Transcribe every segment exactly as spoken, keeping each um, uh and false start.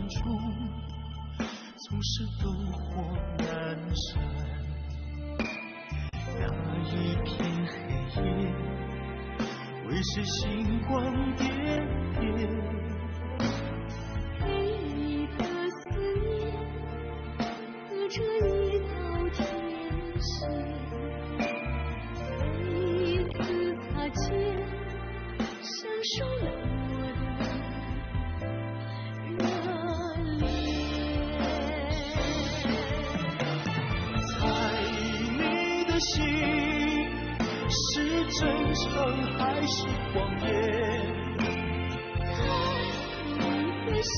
中，总是灯火阑珊。那一片黑夜，为谁星光点点？陪你的思念，隔着一道天线，每一次擦肩， 享受冷漠的热烈。猜你的心是真诚还是谎言？猜你的心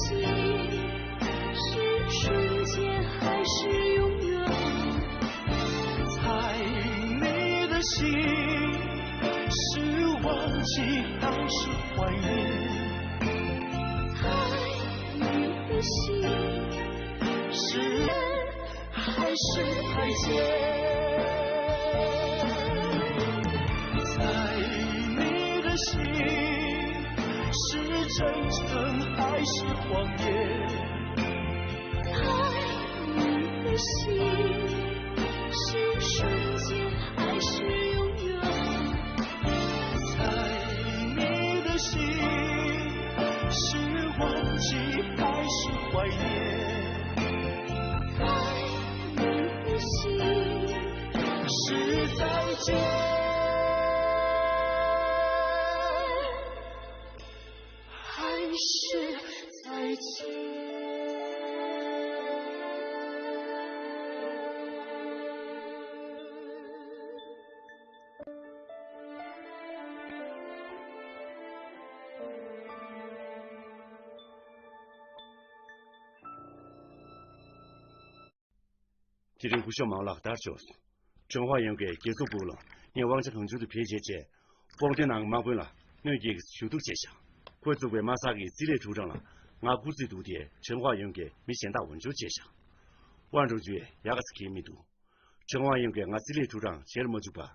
是瞬间还是永远？猜你的心 是忘记还是怀念？猜你的心，是爱还是再见？猜你的心，是真诚还是谎言？ 爱你的心，是瞬间还是永远？猜你的心，是忘记还是怀念？猜你的心，是再见，还是再见？ དེ་རིང་སྐུ་ཞབས་མའོ་ལགས་དར་ཤོར་སོང་། ཁྲེན་ཧྭ་ཡོན་གྱིས་རྒྱལ་ཚོགས་སྦུག་ལ་ངས་དབང་ཆ་གང་བྱུང་དུ་བེད་སྤྱད་བྱས། དཔོན་སྡེ་ནང་དམག་དཔོན་ལ་གནོད་སྐྱེལ་ཞུ་གཏུག་བྱས་ཤག་ཁོས་བཙུགས་པའི་དམག་སར་གྱི་རྩིས་ལས་ཁྲུའུ་ཀྲང་ལ་ང་སྐུ་རྩིས་འདུག་སྟེ། ཁྲེན་ཧྭ་ཡོན་གྱིས་མི་གཞན་དག་འོས་སྦྱོར་བྱས་ཤག་ཝང་ཀྲུང་ཅུས་ཡག་ག་ཚོད་གྱིས་མི་འདུག་ཁྲེན་ཧྭ་ཡོན་གྱིས་ང་རྩིས་ལས་ཁྲུའུ་ཀྲང་བྱེད་མ་བཅུག་པར།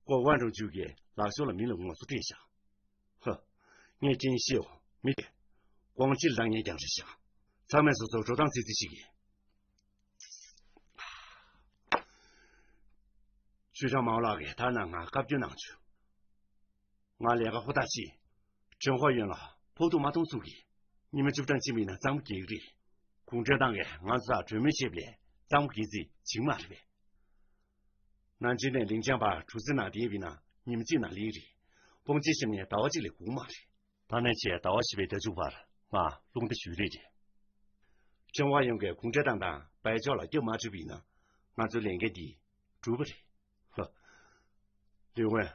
ཁོ་ཝང་ཀྲུང་ཅུས་ཀྱི་ལག་ཤོར་ལ་མི་ལ་ངོ་སོ་སྤྲད་ཤག་ཧ། ངས་ཅིན་ཤེའོ་མི་དེ་དགོངས་གཅིག་ལ་བཏང་མཁན་རྐྱང་རེད་ཤག་ཚང་མས་སོ་སོར་འགྲོ་སྟངས་རྩིས་རྩིས་ཤིག་གིས། ཅུས་ཀྲང་མའོ་ལགས་ཀྱིས་ད་ནངས་ང་བཀའ་བཀྱོན་གནང་བྱུང་། ང་ལས་ཀ་ཧུར་ཐག་བྱེད། ཁྲེན་ཧྭ་ཡོན་ལ་ཕོག་ཐུག་མ་གཏོང་ཚུགས་ཀྱིས། ཉི་མ་བཅུ་གྲངས་ཕྱིན་པ་ཡིན་ན་གཙང་པོ་རྒྱག་གི་རེད། གུང་ཁྲན་ཏང་གིས་ང་ཚོ་ལ་གྲོས་མོལ་བྱས་པ་ལས་གཙང་པོ་རྒྱག་རྩིས་བྱེད་ཀྱི་མ་རེད་པས། ནན་ཅིང་ནས་ལིང་ཅང་བར་གྲུ་གཟིངས་ནང་བསྡད་པ་ཡིན་ན་ཉི་མ་གཅིག་ནང་ལེགས་རེད། དཔུང་ཆེན་གཤམ་ནས་ཟླ་བ་གཅིག་ལས་འགོར་གྱི་མ་རེད། ད་ནས་བྱས་ཟླ་བ་བཞི་པའི་ཟླ་མཇུག་བར་ང་རླུང་རྟ་བཞུད་རེས་རེད། ཁྲེན་ཧྭ་ཡོན་གྱིས་གུང་ཁྲན་ཏང་དང་བལ་ཕྱོགས་ལ་སྐྱབས་མ་བཅོལ་བ་ཡིན་ན་ང་ཚོའི་ལས་འགན་འདི་འགྲུབ་པ་རེད། ཧ། ལིའུ་ཝེན།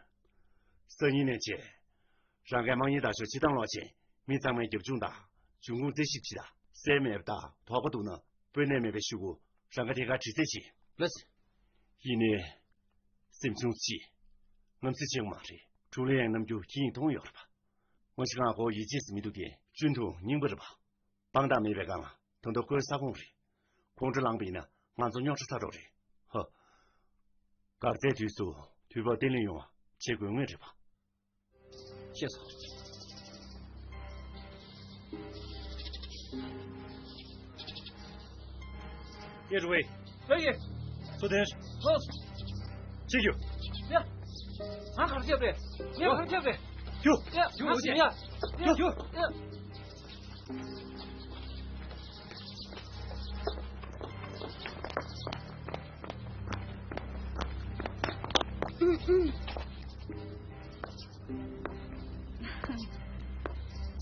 སང་ཉིན་ནས་བྱས། རང་གི་དམག་མི་དང་ཤོག་སྤྱི་བཏང་ལོག་ཅིང་མི་ཚང་མའི་རྒྱབ་ལྗོངས་དང་འབྱུང་ཁུངས་རྩད་ཞིབ་བྱེད་དང་། གསལ་མེད་པ་དང་དོགས་པ་འདུག་ན་དཔོན་གནས་མེད་པའི་ཤོག་གུ་རང་གི་ཐད་ཀར་དྲི་རྩད་བྱེད། ལགས་སོ། ཡིན་ནའི། སེམས་ཆུང་བྱེད། རྔམ་བརྗིད་ཆེན་པོ་མ་རེད། ཀྲུའུ་ལི་ཡང་ནམ་རྒྱུན་ཁྱི་ཡིན་མཐོང་ཡོད་རེད་པ། མ་གཞི་ང་ཁོ་ཡིད་ཆེས་སུ་མི་འདུག་སྟེ། ཅུན་ཐུང་རྙིང་པ་རེད་པ། དཔང་རྟགས་མེད་པའི་སྒང་ལ་ད་དུང་ཁོའི་ས་ཁོངས་རེད། ཁོང་ཁྲོ་ལངས་པ་ཡིན་ན་ང་ཚོ་རྙོག་དྲ་ཚ་དྲགས་རེད། ཧ། འགག་རྩའི་དུས་སུ་དུས་བབ་བརྟན་ལྷིང་ཡོང་བ་བྱེད་དགོས་ངེས་རེད་པ། ཤེས་སོང་། ཡེ་རུ་ཝེ། ཨེ་ཡེ། སུ་དེར། ཨོ། ཅི་རྒྱུ། ཡ། ང་གར་ཁྱབ་རེད། ངས་གར་ཁྱབ་རེད། རྒྱུ། ཡ། རྒྱུ་ང་ཟིན་ཡ། རྒྱུ། རྒྱུ། ཡ།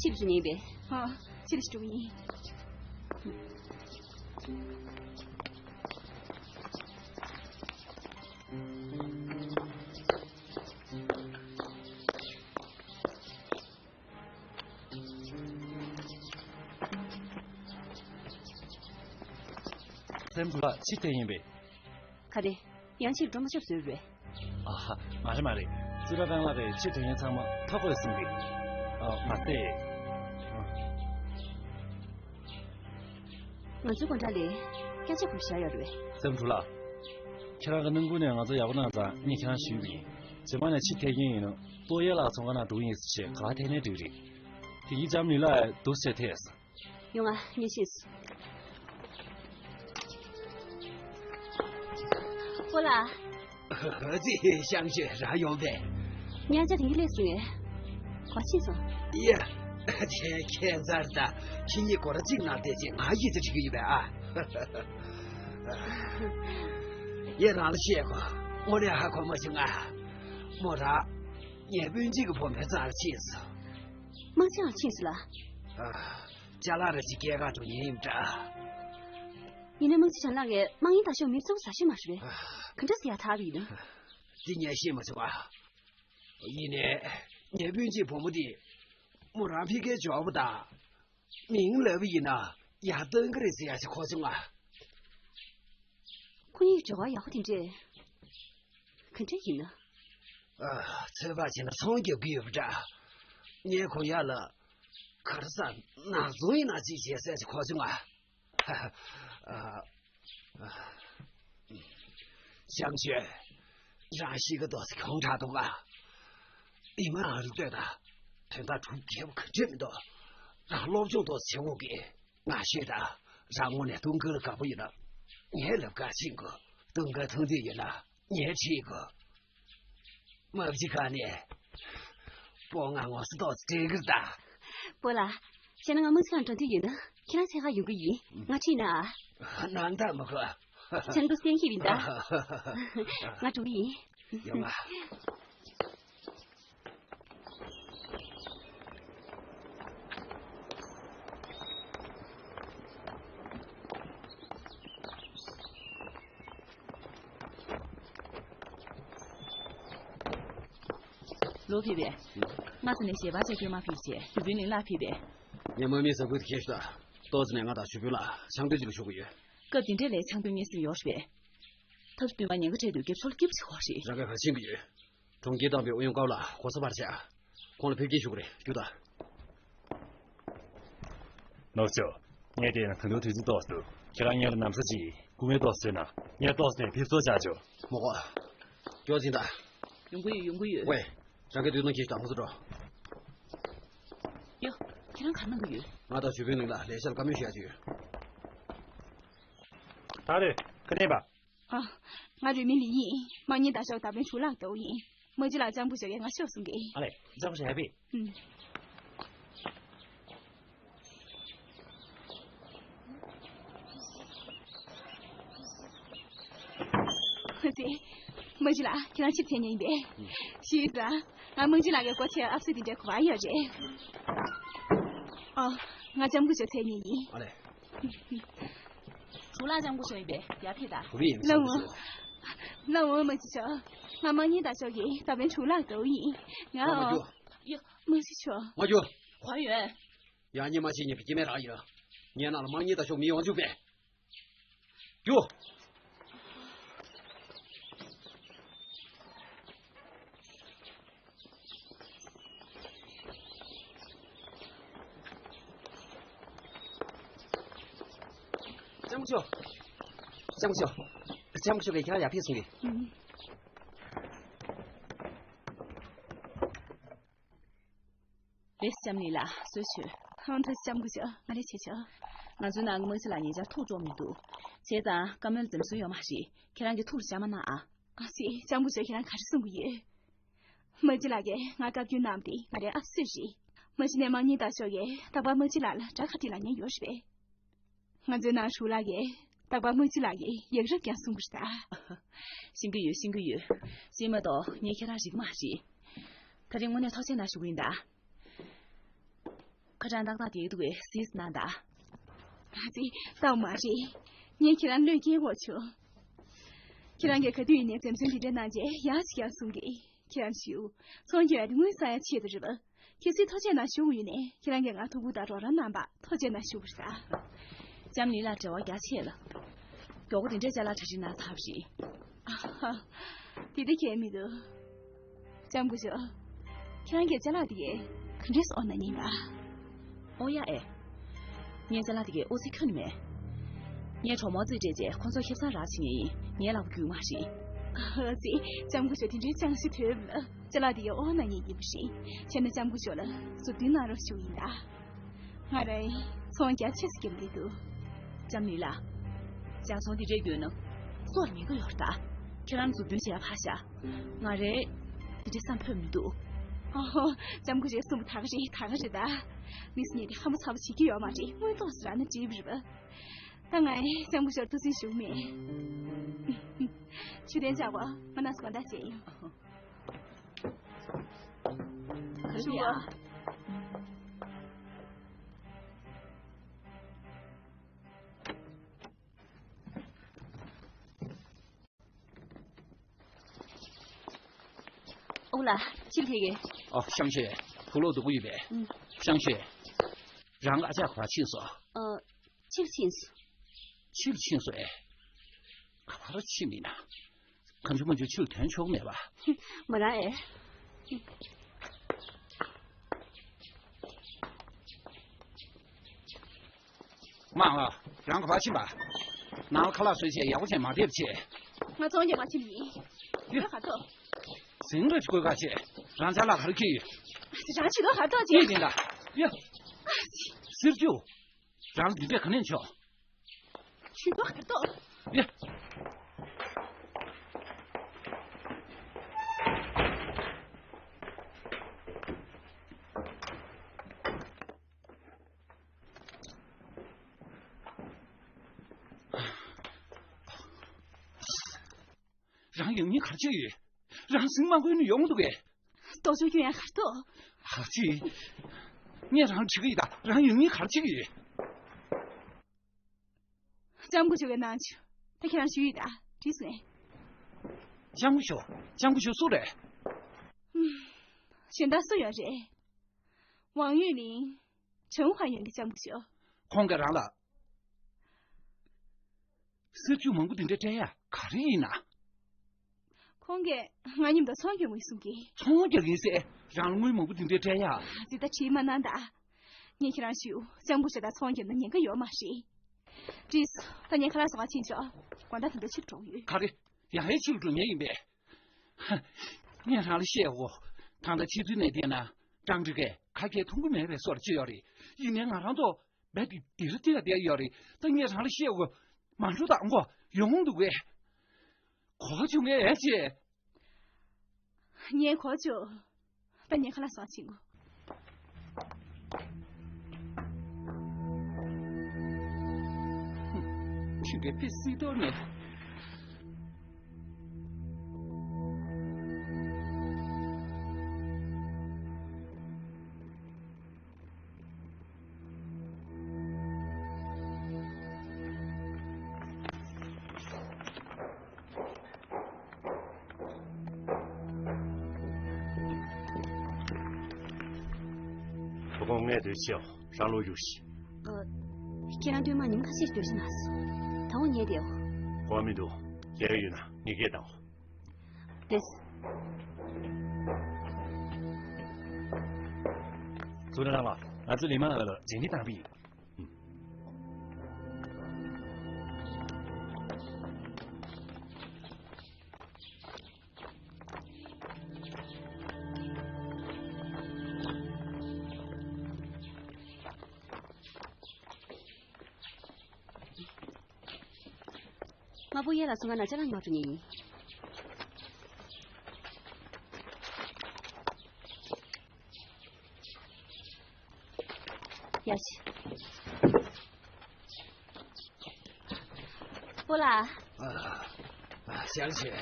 ཕྱིར་འགྲོ་ཉེན་པས། ཨ། ཕྱིར་འགྲོ་ཉེན། སེམས་ཁུ་ལ་ཕྱིར་ཐེན་ཡིན་པས། ག་རེ། ཡང་ཕྱིར་འགྲོ་མ་ཆོག་བཟོས་རེད། ཨ་ཧ། མ་རེད་མ་རེད། ཙི་ར་རང་ལ་རེད། ཕྱིར་ཐོན་མཁན་ཚང་མ་ཐོ་འགོད་གསུང་གི། ཨ། མ་ཚད། ང་ཚོའི་སྒོ་འགྲམ་ལ་སྐད་ཆ་ཁུར་བཞག་ཡོད་རེད། སེམས་ཁུ་ལ། ཁྱེད་རང་གི་ནང་ཁུལ་ནས་ང་ཚོ་ཡག་པོ་གནང་ཙང་ངས་ཁྱེད་རང་ཞུས་པ་ཡིན། རྗེས་མ་ནས་ཕྱིར་ཐེན་མཁན་ཡིན་ན་ཏོ་ཡེ་ལགས་ཚོང་ཁང་ནང་འགྲོ་གི་ཡིན་ཟེར་བྱས་ག་པར་ཐེན་ནའི་འགྲིག་རེད། དེ་གི་ལྕམ་ལི་ལགས་འདུག་སེ་ཐེབས། ཡོང་ང་། ཉིན་ཤིས། པོ་ལགས། ཨ་ཙི། ཤང་ཤོས་རང་ཡོང་པས། ཉལ་ཆ་དེ་གི་ལས་སུ་ངས་གོ་ཕྱིན་སོང་། ཡ། ཁྱེད་ཁྱད་མཚར་ད། ཁྱེད་གཉིས་སྒོར་གཅིག་ནང་བསྡད་ཅིག་ང་ཡིད་ཆེས་བྱེད་ཀྱི་ཡོད་པས་ཨ། ཡ། རང་ལ་བཤད་གོ། དངོས་གནས་ཧ་གོ་མ་བྱུང་ང་། མོ་རང་ངའི་སྤུན་མཆེད་ཀྱི་བུ་མོའི་རྩ་ལ་ཕྱིན་སོང་། དམག་སྤྱི་ལ་ཕྱིན་སོང་ལ། ཨ། ཅ་ལག་རེ་ཅིག་སྐྱེལ་གར་འགྲོ་མཁན་ཡིན་འདྲ། ཡིན་ནའི་དམག་སྤྱི་ཆང་ལགས་ཀྱིས་དམག་ཉིན་དང་ཤོག་མི་གཙོ་བོ་ཟ་ཤེས་མ་རེད་པས། ག་འདྲ་ཟེར་ཡག་ཐག་རེད་ཡིན་ན། འདི་ངས་ཤེས་མ་བྱུང་ཨ། ཡིན་ནའི་ངའི་སྤུན་མཆེད་བུ་མོ་འདི་མོ་རང་ཕ་གིར་འབྱོར་བ་དང་། མིང་ལབ་པ་ཡིན་ན་ཡར་བཏང་གི་རེད་ཟེར་ཡག་ཅིག་གོ་བྱུང་ཨ། ཁོ་གཉིས་ཀྱི་འབྲེལ་བ་ཡག་པོ་དེ་འདྲས། ག་འདྲས་ཡིན་ན། ཨ། ཚོད་དཔག་བྱས་ན་ཚོང་རྒྱག་གི་ཡོད་པ་འདྲ། ངས་གོ་ཡག་ལ། ག་རེ་ཟ། ནག་ཚོང་ཡིན་ན་ཅིག་བྱེད་ས་ཅིག་གོ་བྱུང་ང་། ཨ། ཨ། ཤང་ཤོས། རང་གཤིས་ཀ་ཏོག་ཙམ་གྱོང་དྲགས་འདུག་ག། ཨི་མ་རང་ལ་ལྟོས་དང་། དོན་དག་སྒྲུབ་རྒྱས་པོ་ག་འདྲས་མི་འདུག། རང་སློབ་སྦྱོང་ཏོག་ཙམ་བྱེད་དགོས་ཀི། ང་ཤེས་དང་། རང་དངོས་གནས་སྟོན་ཁ་ལ་དགའ་པོ་ཡིན་ན། ངའི་ལབ་ཁ་ཕྱིན་དགོས། སྟོན་ཁ་མཐོང་འདོད་ཡོད་ན་ངས་ཁྲིད་དགོས། མ་བྱི་ཁ་ནས། སྤོ་ང་ངོ་སོ་ཏོག་ཙམ་སྤྲད་ཀིར་ད། སྤོ་ལགས། བྱས་ན་ང་དམག་སྤྱི་ཁང་འགྲོ་འདོད་ཡོད་ན་ཁྱེད་རང་འཚོལ་ག་ཡོང་གི་ཡིན། ང་ཁྲིད་ན། ནང་ད་མ་གོ། ཆང་དུ་སེང་ཤི་རིན་ད། ང་འགྲོ་གི་ཡིན། ཡོང་ང་། ལོ་ཕེབས་པས། སྔ་ས་ནས་ཞལ་པར་བྱས་སྐྱེལ་མ་ཕེབས་བྱས་ཞུ་དཔོན་ལིང་ལགས་ཕེབས་པས། ངས་དམག་མིའི་ས་ཁུལ་དེ་ཁྱེར་ཤོག་དང་། ཏོག་ཙམ་ནས་ང་དང་ཞུ་དཔོན་ལ་ཆང་དོན་ཅིག་ལ་ཞུ་དགོས་ཡོད། སྐབས་འདི་འདྲ་ལ་ཆང་དོན་ངེས་ཟིན་ཡོད་རེད་པས། ཐབས་བསྟུན་མ་ཉེན་ཁ་འཕྲད་དུས་རྒྱབ་ཕྱོགས་ལ་སྐྱིད་པོ་ཞིག་དགོས་རེད། རང་གིས་ཧ་ཤེས་ཀྱི་ཡོད། གྲོང་ཁྱེར་བཏང་པའི་ཨུ་ཡོན་ཀའོ་ལ་གོ་ས་པར་བྱས། ཁོང་ལ་ཕེབས་སྐྱེལ་ཞུ་གི་རེད། རྒྱུགས་དང་། ནོར་ཅོ། ངས་བལྟས་ན་ད་དུང་དུས་ཚོད་ཏོག་ཙམ་འདུག། ཁྱེད་རང་ངེད་ལ་ན་བཟའ་ཅིག་སྐུ་ངལ་ཏོག་ཙམ་བཟོས་ན་ངས་ཏོག་ཙམ་ནས་ཕེབས་བསུ་བྱ་ཆོག། མོ་གོ། ཅོ་ཅིན་ད། ཡོང་གི་ཡོད། ཡོང་གི་ཡོད། ཝེ། རང་གི་དུས་ནང་གི་དང་པོ་སུ་འགྲོ། ཡོ། ཁྱེད་རང་ག་ན་གི་ཡོད། ང་དང་ཞུ་དཔོན་ལིང་ལ་ལས་བྱ་ལ་བཀའ་མོལ་ཞུ་ཡ་ཅིག་ཡོད། ད་རེད། ཁ་ནས་པ། ཨ། ང་རུས་མིང་ལི་ཡིན། དམག་གཉེར་ཟླ་ཤོག་བདག་དཔོན་ཆུ་ལག་ཏོ་ཡིན། དམག་སྤྱི་ལགས་ལྕམ་སྐུ་ཞབས་ཀྱིས་ང་ཤོག་གསུང་གི། ཨ་ལས། ལྕམ་སྐུ་ཞབས་ཡ་པི། ཨུམ། ཨ་ཙི། དམག་སྤྱི་ལགས་ཁྱེད་རང་ཕྱིར་འཐེན་ཉན་ཡིན་པས། ཤེས་ཙང་། ང་དམག་སྤྱི་ལགས་ཀྱི་སྒོ་ཕྱེ་ཨབ་སི་དེ་འདྲའི་གོ་བ་ཡོད་རེད། ཨ། ང་ལྕམ་སྐུ་ཞབས་འཐེན་ཉན་ཡིན། ཨ་ལས། གྲུ་ལག་ལྕམ་སྐུ་ཞབས་ཡིན་པས་ཡར་ཕེབས་དང་། གུ་བི་ཡིན་ལ་འོ། ལ་འོ་དམག་སྤྱི་ཤོག། ང་དམག་གཉེར་ཟླ་ཤོག་གི་བདག་དཔོན་གྲུ་ལག་ཏོ་ཡིན། ང་ཨོ། ཡ། དམག་སྤྱི་ཤོག། མ་རྒྱུ། ཧྭ་ཡོན། ཡང་ཉི་མ་ཕྱེད་ཉིན་པའི་སྐྱེ་དམན་རང་ཡིན། ངའི་ནང་ལ་དམག་གཉེར་ཟླ་ཤོག་མི་ཡོང་བཅུག་པས། རྒྱུ། ལྕམ་སྐུ་ཞབས། ལྕམ་སྐུ་ཞབས། ལྕམ་སྐུ་ཞབས་ཀྱིས་ཁྱེད་རང་ཡར་ཕེབས་གསུང་གི། ཨུམ། ལགས་སོ་ལྕམ་ལིང་ལགས་གསོལ་ཇ་མཆོད། ཨང་། ད་ལྕམ་སྐུ་ཞབས་ང་ལས་བྱེད་ཆོག། ང་ཚོའི་ནང་གི་དམག་སྤྱི་ལགས་ཉེ་ཆར་ཐུགས་སྤྲོ་མི་འདུག། བྱས་ཙང་བཀའ་མོལ་འཛེམ་ཟོན་ཡོད་མ་རེད། ཁྱེད་རང་གིས་ཐུགས་ལ་བཞག་མ་གནང་ཨ། ཨ་ཙི། ལྕམ་སྐུ་ཞབས་ཁྱེད་རང་ག་རེ་གསུང་གི་ཡོད། དམག་སྤྱི་ལགས་ཀྱིས་ང་བཀའ་བཀྱོན་གནང་བ་དེ་ང་རའི་ཨབ་སི་རེད། མ་གཞི་ནས་དམག་གཉེར་ཟླ་ཤོག་གིས་རྟག་པར་དམག་སྤྱི་ལགས་ལ་དགྲ་ཁ་སྒྲིག་ལབ་མཁན་ཡོད་རེད་པས། ང་ཚོའི་ནང་གྲུ་ལག་གིས་རྟག་པར་དམག་སྤྱི་ལགས་ཀྱི་ཡག་རབས་ཀྱང་གསུང་གི་རེད་ད། ཤེས་ཀྱི་ཡོད། ཤེས་ཀྱི་ཡོད། ཤེས་མ་གཏོགས་ངས་ཁྱེད་རང་རིག་མ་རེད། ད་རིང་དངོས་གནས་ཐུགས་རྗེ་གནང་ཞུ་གི་ཡིན་ད། ཁ་གྲངས་ཏག་ཏག་དེ་འདུག་གས་གཟིགས་གནང་ད། ཨ་ཙི། སྟག་མ་རེད། ངས་ཁྱེད་རང་བློས་འགེལ་དགོས་བྱུང་། ཁྱེད་རང་གིས་ག་དུས་ཡིན་ནའི་འཛེམ་ཟོན་འདི་འདྲ་གནང་རྗེས་ཡག་ཅིག་ཡག་གསུང་གི། ཁྱེད་རང་ཞུ། ཚོང་རྒྱག་ཡ་དེ་དངུལ་བསགས་ཡ་ཆེད་དུ་རེད་པ། གལ་སྲིད་ཐུགས་རྗེ་གནང་ཞུ་དགོས་ཡོད་ནའི་ཁྱེད་རང་གིས་ང་ཐུགས་ཁུར་དང་རོགས་རམ་གནང་བར་ཐུགས་རྗེ་གནང་ཞུ་དགོས་རེད་ད། ལྕམ་ལིང་ལགས་བྲེལ་བ་རྒྱ་ཆེ་ལ། མགྱོགས་པོ་དེ་འདྲའི་ཅ་ལག་གྲ་སྒྲིག་གནང་ཚར་བ་རེད། ཨ་ཧ། དེ་འདྲ་གལ་མི་འདུག། ལྕམ་སྐུ་ཞབས། ཁྱེད་རང་གིས་ཅ་ལག་དེ་གས་ག་འདྲས་སེ་ཨོ་ན་ཉན་པ། ཨོ་ཡ་ཨེ། ངས་ཅ་ལག་དེ་གས་ཨོ་ཚིག་ཁྱོན་ནས་མེད། ངས་གྲོགས་མོ་རྩིས་སྤྲད་རྗེས་ཁོང་ཚོ་ཁེ་བཟང་རག་བྱེད་ངེས་ཡིན། ངའི་ལག་པ་རྒྱུས་མ་རེད། ཨ་ཙི། ལྕམ་སྐུ་ཞབས་དེ་འདྲའི་ཅང་ཤེས་ཐོས་པ་ལ། ཅ་ལག་དེ་གས་ཨོ་ན་ཉན་ཡིན་པ་རེད། བྱས་ན་ལྕམ་སྐུ་ཞབས་ལ་མཛུབ་སྟོན་གནང་རོགས་ཞུ་ཡིན་ད། ང་རང་ཚོང་རྒྱ་ཆེ་ཙམ་བརྒྱབ་བསྡད་འདུག་ལྕམ་ལི་ལགས། ཇ་ཚོང་འདི་འདྲའི་དགོས་ན་སོར་ཉེན་ཁ་ཡོད་རེད་ད། ཁྱེད་རང་མཛུབ་སྟོན་བྱས་ཕར་བཞག་ང་རེ་འདི་འདྲའི་བསམ་ཕོད་མི་འདུག་ཨོ། ལྕམ་སྐུ་ཞབས་གསུངས་པ་ད་ག་རེད། ད་ག་རེད་ད། མི་སུ་ཉིད་དེ་ཧ་མ་ཚ་བ་བྱེད་ཀྱི་ཡོད་མ་རེད། དངོས་ཐོག་སུ་རག་ན་འགྲིག་པ་རེད་པ། ད་ང་ལྕམ་སྐུ་ཞབས་ཐུགས་སེམས་ཞུམ་མེད། ཆུ་ལྡན་ཇག་པ་ང་ནང་སུ་དགོང་དག་བྱས་ཡིན། ག་རེ་ཡ། ཨོ་ལ། ཕྱིར་ལྷེ་གེ། ཨོ། ཤང་ཤེ། ཕུ་ལོ་སྡུག་གི་ཡོད་པས། ཨུམ། ཤང་ཤེ། རང་ཨ་ཅག་ག་པར་ཕྱིན་སོང་། ཨ། ཕྱིར་ཕྱིན་སོང་། ཕྱིར་ཕྱིན་སོང་ཨེ། ག་པར་ཕྱིན་མིན་ན། གང་བྱུང་མང་བྱུང་ཕྱིར་ཐོན་ཆོག་མེད་པ། མ་རེད་ཨེ། མ་ཨ། རང་ག་པར་ཕྱིན་པ། ནང་ལ་ཁ་ལག་བཟོས་བྱས་ཡག་པོ་བྱས་མ་བསྡད་པ་བྱས། ང་ཚོང་རྒྱག་མ་ཕྱིན་མིན། ཡ། ཁ་ཐོག་ཟིང་ར་ཅིག་བཀོད་ཁ་བྱས། རང་ཅག་ལ་ག་རེ་ཁྱེར་ཡོད། རང་ཆེ་མདོག་ཁ་ཐོག་ཅིག་ཡིན་ད། ཡ། ཟེར་རྒྱུ། རང་འདི་འདྲས་ག་ནས་བྱུང་། ཆེ་མདོག་ཁ་ཐོག་ཡ། རང་ཡང་སྙིང་ག་རེ་བྱས་ཡོད། རང་ཟིང་མ་དགོས་ནས་ཡོང་འདུག་གས། ལྟོ་ཆུང་ཁྱོད་ཡང་གར་ལྟོ། ཨ་ཙི། ངས་རང་དྲི་གི་ཡིན་ད། རང་ཡང་སྙིང་ག་རེ་བྱེད་ཀྱི་ཡོད། ལྕམ་སྐུ་ཞབས་ཀྱི་གནང་ཆུ། ད་ཁྱེད་རང་ཞུས་ཡིན་ད། དྲིས་སོང་ངས། ལྕམ་སྐུ་ཞབས། ལྕམ་སྐུ་ཞབས་སུ་རེད། ཨུམ། གཞན་དག་སུ་ཡོད་རེད། ཝང་ཡུས་ལིན། ཁྲེན་ཧྭ་ཡོན་གྱི་ལྕམ་སྐུ་ཞབས། ཁོང་གིས་རང་ལ་གསེར་ཆུ་མང་པོ་འདི་འདྲ་སྤྲད་ཡ་ག་རེ་ཡིན་ན། ཁོང་གིས་ང་མཉམ་དུ་ཚོང་རྒྱག་དགོས་གསུང་གི། ཚོང་རྒྱག་ཡིན་ཟེར། རང་ལ་དངུལ་མང་པོ་འདི་འདྲ་སྤྲད་ཡ། ཙི་ད་དྲིས་མ་གནང་ད། ངས་ཁྱེད་རང་ཞུ། ལྕམ་སྐུ་ཞབས་དང་ཚོང་རྒྱག་ན་ཉེན་ཁ་ཡོད་མ་རེད། བྲིས། ད་ངས་ཁ་ལག་བཟོ་ག་ཕྱིན་ཆོག་དགོང་དག་ད་ལྟ་ཕྱིར་འགྲོ་གི་ཡོད། ག་རེ། ཡང་ཡང་ཕྱིར་འགྲོ་མཁན་ཡིན་པས། ཧ། ངས་རང་ལ་བཤད་འོ། ད་ལྟ་ཕྱི་དྲོ་ནས་བསྡད་ན་ཀྲང་ཀྲི་ཀས་ཁ་སྐད་མཐོང་གི་མེད་པའི་བཟོ་འདྲ་ཅིག་ཡོད་རེད། ཡིན་ནའི་ང་རང་ཚོ་རྦད་དེ་འདིར་བལྟས་བསྡད་ཡོད་རེད། ད་ངས་རང་ལ་བཤད་འོ། མ་འགྲོ་དང་གོ། ཡོང་འདུག་གས། གོ་བྱུང་ངས་ཨེ་ཅེ། ངས་གོ་བྱུང་། ད་ངས་ཁ་ལག་བཟོ་ག་ཕྱིན་དགོས། ཁྱོད་ཀྱི་ཕི་སི་ཏོ་ནས། ཁོ་ཁོང་ངས་སྡོད་ཤིའོ། རང་ལོག་རྒྱུགས་ཤིག་ཨ། ཁྱེད་རང་སྟོད་མ་ཉིན་ཁ་ཤས་སྡོད་ཤི་ན། ད་འོ་ཉལ་བསྡད་འོ། དགོས་མི་འདུག་ལས་ཡོད་ན་ངེད་སྐད་བཏང་འོ། ལེས། ཚུར་ལ་ལ། ང་ཚོ་ལི་མ་ཨ་ལ་རྗེས་འདེད་བཏང་པ་ཡིན། མ་པོ་ཡེ་ལ་སོང་ང་ན་ཅ་ལག་ཉོ་འགྲོ་ཉེ་ཡིན། ཡ་ཆི། པོ་ལ། ཨ། ཨ། ཞང་ཞུ།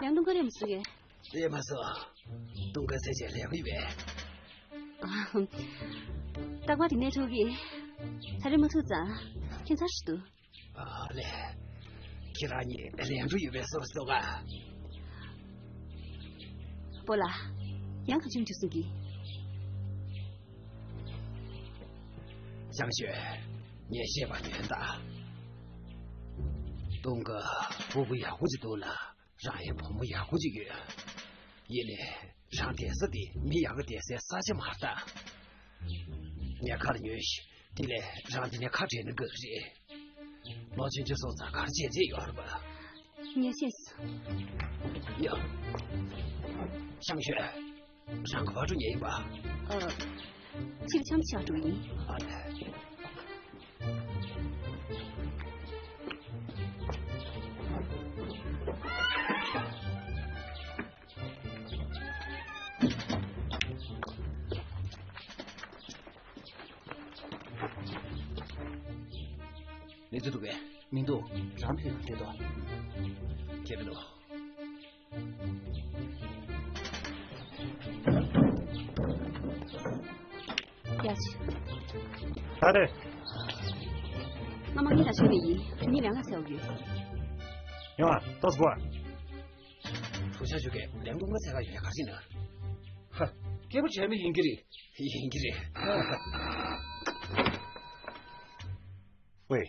ཡང་ཏུང་ཀ་རེ་མི་སུ་གེ། དེ་མ་སོ། ཏུང་ཀ་ཚེ་ཆེ་ལེགས་ཡོད་པས། རྟག་པར་དེ་ནས་ཐུག་གི། ཚ་རེ་མ་ཐུག་ཙང་ཁྱད་མཚར་ཞིག་འདུག་ཨ་ལེ། ཁྱེད་རང་གཉིས་ལན་འགྲོ་ཡོད་པའི་བཟོ་བཟོ་ག་པོ་ལ། ཡང་ག་བྱུང་འཇུ་སོང་གི། ཞང་ཞུ། ངས་བཤད་པ་ཉོན་དང་། ཏུང་ཀ་ཕྲུ་གུ་ཡག་པོ་ཅིག་འདུག་ལ། རང་ཡང་བུ་མོ་ཡག་པོ་ཅིག་ཡོད། ཡིན་ནའི་རང་བསྡད་ས་དེ་མི་ཡག་གི་བསྡད་སའི་ས་ཆ་མ་རེད་ད། ངས་ཁ་ལ་ཉོན་ཞིག་དེ་ལས་རང་འདི་ནས་ཁ་བྲལ་ན་དགའ་གི་རེད། ལོ་ཆུང་ཆུང་སོང་ཙང་ག་རེ་བྱེད་རྩིས་ཡོད་རེད་པ། ངས་ཤེས་སོང་། ཡ། ཞང་ཞུ། རང་ག་པར་འགྲོ་མཁན་ཡིན་པ། ཨ། ཕྱིར་འཆམ་ཆགས་འགྲོ་ཡིན། གནས་ཚུལ་འདུག་གས། མི་འདུག་རང་ཕེབས་ཡོང་འདྲེ་དོ། ཁྱེད་འདུག་ཡ་ཆི། ད་རེད། ང་མ་ངེད་ལ་ཞོན་ནས་ཡིན། ཉིན་ལས་ང་ཟེར་བ་ཡོད། ཡོང་ཨ། ཏོག་ཙམ་འགོར། གྲུ་ཤ་ཞོ་གས་ལན་ཏུང་ག་ཚད་ག་ཡོད་ཡ་ག་རེ་ན། ཧ། སྐད་པོ་བྱས་མི་ཡིན་གྱི་རེད། ཡིན་གྱི་རེད། ཝེ།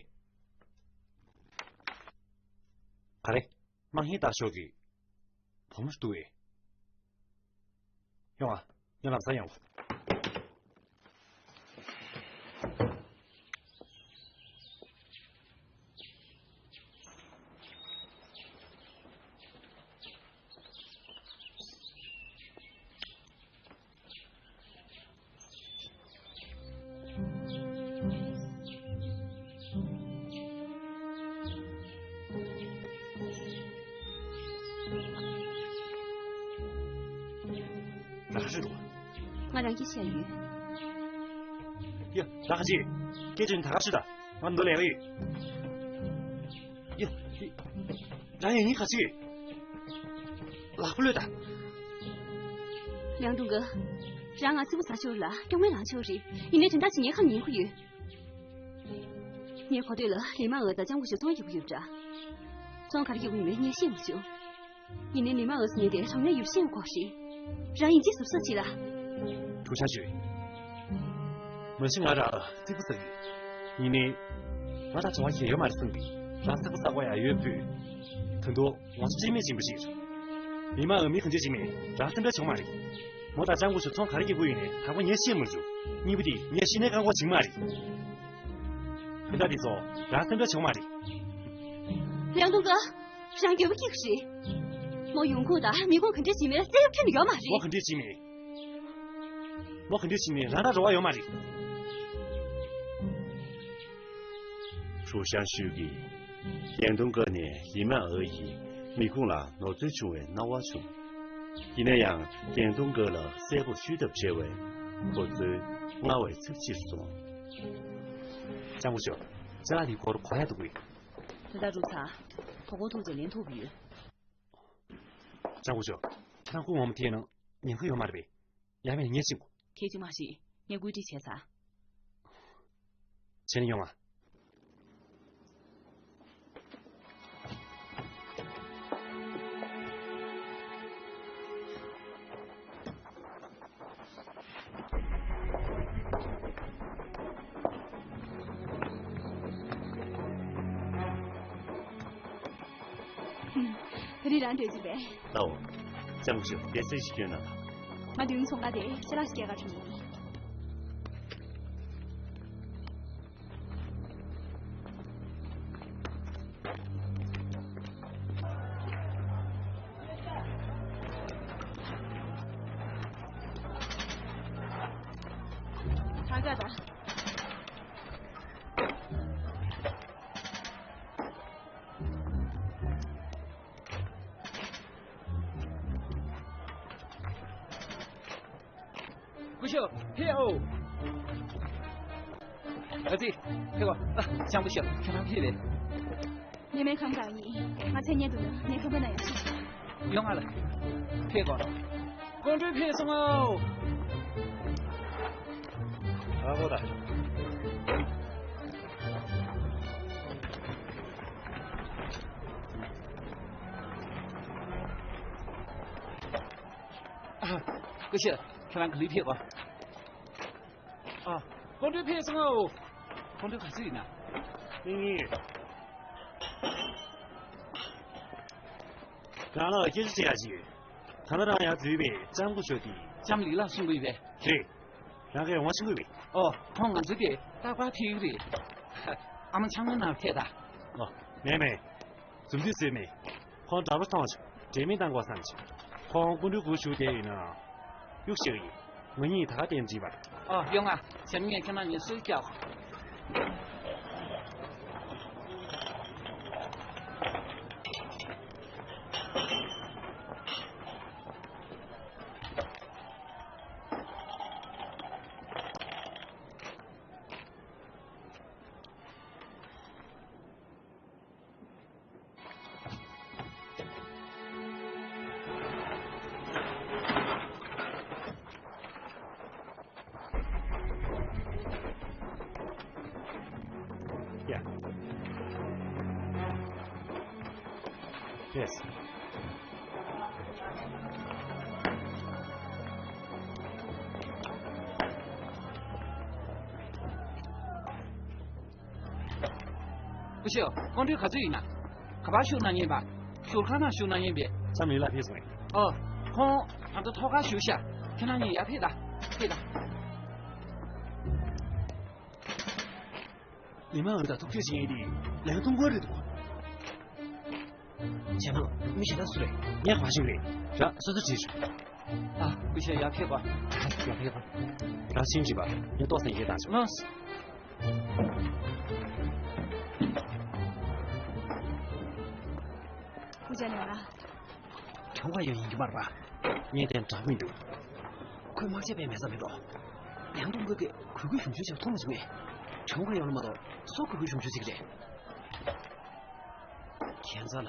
ག་རེ། མ་ཧི་ད་ཤོག་གི། བུ་མོ་ཞིག་འདུག་ཨེ། ཡོང་ཨ། ངས་ལམ་སང་ཡོང་བ། ད་ག་ཞིག་འདུག་ང་རང་གིས་བཤད་ཡོད། ཡ། ད་ག་ཞིག་སྐད་ཆ་ནི་ད་ག་ཞིག་ད། ང་འདི་ལས་ཡོད། ཡ། རང་ཡང་ཉིན་ག་ཞིག་ལག་པ་ལོས་ད། ལིའང་ཏུང་གི། རང་ང་ཙི་པོ་ཟ་ཆོག་ལ་སྐྱོང་མེད་ལང་ཆོག་རེད། ཡིན་ནའི་དོན་དག་ཅིག་ངའི་ཁ་ཉན་གི་ཡོད། ངའི་གོ་ཐོས་ལ་ལི་མ་འོ་དང་ལྕམ་སྐུ་ཞབས་ཚོང་རྒྱག་གི་ཡོད་འདྲ། ཚོང་ག་རེ་རྒྱག་གི་ཡོད་མེད་ངས་ཤེས་མ་བྱུང་། ཡིན་ནའི་ལི་མ་འོ་ཟེར་མཁན་དེ་རང་ཉིད་ཡོད་ཤེས་ཡོད་ཁོག་རེད། རང་ཡིན་གཅིག་ཟུར་ཟ་བྱེད་ལ། ཁྲུ་ཆང་ཞུས། མ་གཞི་ང་རང་ཙི་པོ་ཟ་གི་ཡིན་ནའི། ང་དང་བྱ་བ་གལ་ཡོད་མ་རེད་བསམ་གི། རང་ཙི་པོ་ཟ་དགོས་ཡ་ཡོད་པོས། དོན་དུ་ང་ཚོ་སྤྲིན་མེད་ཆེན་པོ་ཞིག་རེད། ལི་མ་འོ་མི་གང་འདྲ་ཞིག་མེད་རང་སེམས་ཁྲལ་བྱུང་མ་རེད། མོ་དང་ལྕམ་སྐུ་ཞབས་ཚོང་ག་རེ་རྒྱག་གི་ཡོད་ནའི་ད་གོ་ངས་ཤེས་མ་བྱུང་། གཉིས་པོ་དེ་ངས་ཤེས་ནའི་ཁ་ཁོག་བྱིང་མ་རེད། དེ་འདྲ་དེ་ཚོ་རང་སེམས་ཁྲལ་བྱུང་མ་རེད། ལིའང་ཏུང་གི། རང་འགྱོད་པ་སྐྱེ་གི་རེད། མོ་ཡོང་ཁུངས་དང་མི་ཁུངས་ག་འདྲ་ཞིག་མེད་ལ་རྩད་གཡོག་ཁྱོན་ནས་ཡོད་མ་རེད། མོ་ག་འདྲ་ཞིག་མེད། མོ་ག་འདྲ་ཞིག་མེད་རང་དང་རོགས་པ་ཡོད་མ་རེད། ཧྲུའུ་ཤང་ཞུས་ཀྱིས། ལིའང་ཏུང་གི་ནས་ལི་མ་འོ་ཡི་མི་ཁུངས་ལ་ནོར་འཛོལ་བྱུང་བའི་སྣང་བ་བྱུང་། ཡིན་ན་ཡང་ལིའང་ཏུང་གི་ལ་གསལ་པོ་ཞུས་ཐབས་བྲལ་བས་ཁོ་ཚོའི་སྔར་བས་ཚབས་ཆེར་སོང་། ལྕམ་སྐུ་ཞབས། ཅ་ལག་འདིའི་སྐོར་གོ་ཡ་འདུག་གས། དེ་ལྟར་རུ་ཚ། དོ་ཁོ་ཐུག་ཅེས་ལན་ཐུབ་ཡོད། ལྕམ་སྐུ་ཞབས། ཁྱེད་རང་སྐུ་ངོ་མ་དེ་ནང་ཉན་གི་ཡོད་མ་རེད་པས། ཡང་མིན་ངས་ཤེས་གོ། ཁྱེད་ཀྱིས་མ་ཤེས། ངས་བཀོད་སྒྲིག་བྱས་ཚར། བྱས་ནས་ཡོང་ང་། ད་རེས་རང་འགྲོ་རྒྱུ་རེད། ལའོ། ལྕམ་སྐུ་ཞབས་སྐད་ཆ་ཞིག་སྐྱོན་ན། ང་དུས་ཚོང་ཁང་དེ་ཅ་ལག་ཞིག་སྐྱེལ་ག་འགྲོ་ཡིན། ད་ག་ད། སྐུ་ཞབས་ཕེབས་ཨོ། ཨ་ཙི། ཕེབས་ཨོ། ཨ། ལྕམ་སྐུ་ཞབས་ཁྱེད་རང་ཕེབས་པས། ཉི་མའི་ཁམས་གང་ཡིན། ང་མཚན་སྙན་དུ་ནི་ངའི་ཁང་པ་ན་ཡང་ཤི། ཡོང་ང་ལ། ཕེབས་ཨོ། སྐུ་མགྲོན་ཕེབས་སོང་ཨོ། ཨ་ཧོ་ད། ཨ། སྐུ་ཞབས་ཁྱེད་རང་ག་ལེར་ཕེབས་ཨོ། ཨ། སྐུ་མགྲོན་ཕེབས་སོང་ཨོ། སྐུ་མགྲོན་ག་ཚོད་ཡིན་ན། གཉིས། རང་ལ་སྐད་ཆ་དྲི་ཡ་ཞིག་ཡོད། ད་ལྟ་རང་ཡར་འཛུལ་བའི་ལྕམ་སྐུ་ཞབས་དེ། ལྕམ་ལི་ལགས་གསུང་གི་ཡོད་པས། རེད། རང་གིས་ཡོང་བ་ཤེས་ཀྱི་ཡོད་པས། ཨོ། ཁོང་ང་ཚོའི་དེ་རྟག་པར་ཕེབས་ཀྱི་རེད། ཨ་མ་ཆང་ངོས་ནང་ཕེབས་དང་། ཨོ། མེད་མེད། འཛུམ་དུས་བཟོས་མེད། ཁོང་འདྲ་པོ་མཐོང་བྱུང་། འབྲེལ་མི་བཏང་དགོས་བསམ་བྱུང་། ཁོང་སྐུ་མགྲོན་སྒུག་བཞུགས་བསྡད་ཡོད་ན། གཡུག་ཞིག་ཡིན། ང་གཉིས་ད་ག་དེ་འགྲིག་པ། ཨོ་ཡོང་ང་། གཞན་ངས་ཁྱེད་རང་གཉིས་སུས་སྐྱོག Yeah. Yes. སྐུ་ཞབས། ཁོང་ཁྲོ་ག་ཚོད་ཡིན་ན། ག་པར་བཞུགས་གནང་མཁན་པ། བཞུགས་ཁང་ནང་བཞུགས་གནང་མཁན་པས། ལྕམ་ལི་ལགས་ཕེབས་སོང་ངས། ཨོ། ཁོང་ང་ཚོ་ཐོག་ཁར་བཞུགས་ཤག་ཁྱེད་རང་གཉིས་ཡར་ཕེབས་དང་། ཕེབས་དང་། ལི་མ་འོ་དང་ཐུག་འཕྲད་བྱེད་མཁན་དེ་ལན་ཐུང་གོ་རེད་འདུག་རྗེས་མ་མི་གཞན་དག་སུ་རེད། ངས་ག་པར་བཞུགས་རེད། ར་སོ་སོ་བྲིས་བྱུང་། ཨ། སྐུ་ཞབས་ཡར་ཕེབས་པ། ཡར་ཕེབས་པ། ར་ཤིང་བྲིས་པ། ངས་ཏོག་ཙམ་ཡིད་བཏང་བྱུང་། ལོས། སྐུ་ཞབས་ལན་ལ། གྲོང་ཁ་ཡང་ཡིན་གྱི་མ་རེད་པ། ངས་དེ་འདྲ་མི་འདུག་ཁོས་དམག་ཆས་པས་མེད་ས་མེད་འགྲོ། ཡང་ཏུང་ཀོ་གིས་གུས་གུས་ཞུམ་ཞུམ་ཅིག་མཐོང་མ་བྱུང་ངས། གྲོང་ཁ་ཡོང་ལ་མ་གཏོགས་སོ་གུས་གུས་ཞུམ་ཞུམ་ཅིག་རེད། ཁྱད་མཚར་ལ།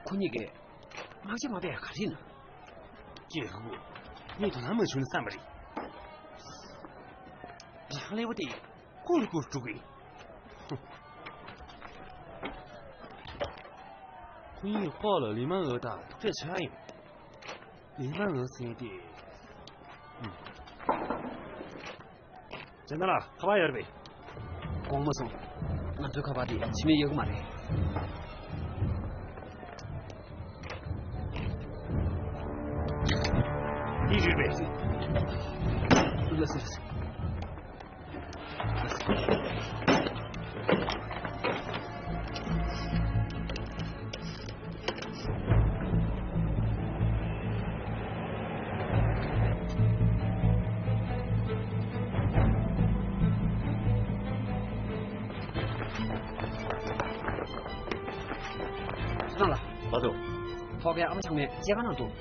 ཁོ་གཉིས་ཀྱིས་དམག་ཆས་མ་པས་ག་རེ་ཡིན། སྐྱེ་དགུ། ངས་དོ་སྣང་མ་བྱུང་ན་བསམ་པ་རེད། རང་ལས་པོ་དེ་ཀུར་ཀུར་འགྲོ་གི། ཁོ་གཉིས་ལྐོག་ལ་ལི་མ་འོ་དང་ཐུག་འཕྲད་བྱས་ཡོང་། ལི་མ་འོ་ཟེར་དེ། ཨུམ། ཇན་ད་ལགས། ཁ་པར་ཡོད་རེད་པས། དགོངས་མ་སོང་། ང་ཚོའི་ཁ་པར་དེ་ཕྱི་མིས་གཡར་གྱི་མ་རེད། འདི་རེད་པས། ལགས་སོ། ལགས་སོ། ཚུར་ལ། བ་དུ། ཐོག་ཁའི་ཨ་མ་ཆུང་མས་སྐྱེལ་ཀ་གནང་འདུག་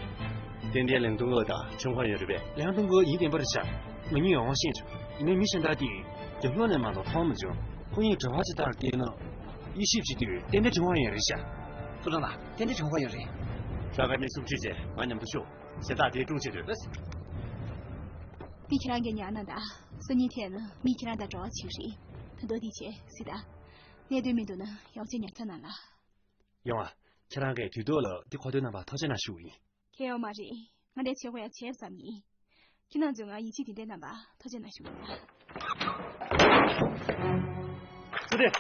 ཏན་ཏན་ལན་ཐུང་ཨོ་དང་ཆུང་ཧྭ་ཡོད་རེད་པས། ལན་ཐུང་ཨོ་ཡིན་བདེན་པར་བཞག་ང་གཉིས་ཡོང་བ་ཤེས་བྱུང་། ཡིན་ནའི་མི་གཞན་དག་དེ་རྒྱབ་ལོགས་ནས་མ་གཏོགས་མཐོང་མ་བྱུང་། ཁོ་གཉིས་གྲྭ་པ་ཅིག་ལྟར་བལྟས་ན། དབྱེ་ཞིབ་བྱེད་དུས་ཏན་ཏན་ཆུང་ཧྭ་ཡོད་རེད་ཤག་ཚུར་ལ། ཏན་ཏན་ཆུང་ཧྭ་ཡོད་རེད། རང་གི་མི་གསུམ་ཁྲིད་བྱས་ང་མཉམ་དུ་ཤོག་གཞན་དག་དེའི་དྲུང་ཆེ་དུས། འདི་ཁྱེད་རང་གིས་ཉར་གནང་དང་། སང་ཉིན་དེ་ནི་མི་ཁྱེད་རང་དང་འགྲོ་བ་ཅིག་རེད། ད་དུང་འདི་བྱས་སྲིད་དང་། གནད་དོན་མི་འདུག་ན་ཡོང་ཆེད་ཉར་ཚགས་གནང་ལ། ཡོང་ཨ། ཁྱེད་རང་གིས་དུས་ཐོག་ལ་འདི་གོ་ཐོས་གནང་བར་ཐུགས་རྗེ་གནང་ཞུ་གི་ཡིན། ཁྱེད་ཡོང་མ་རེད། ང་འདྲ་བྱེད་དགོས་ཡ་བྱས་བསམ་ཡིན། ཁྱེད་རྣམ་ཚོས་ང་ཡིད་ཆེས་དེ་འདྲ་གནང་བར་ཐུགས་རྗེ་གནང་ཞུ་གི་ཡིན། ཚུར་སྡོད།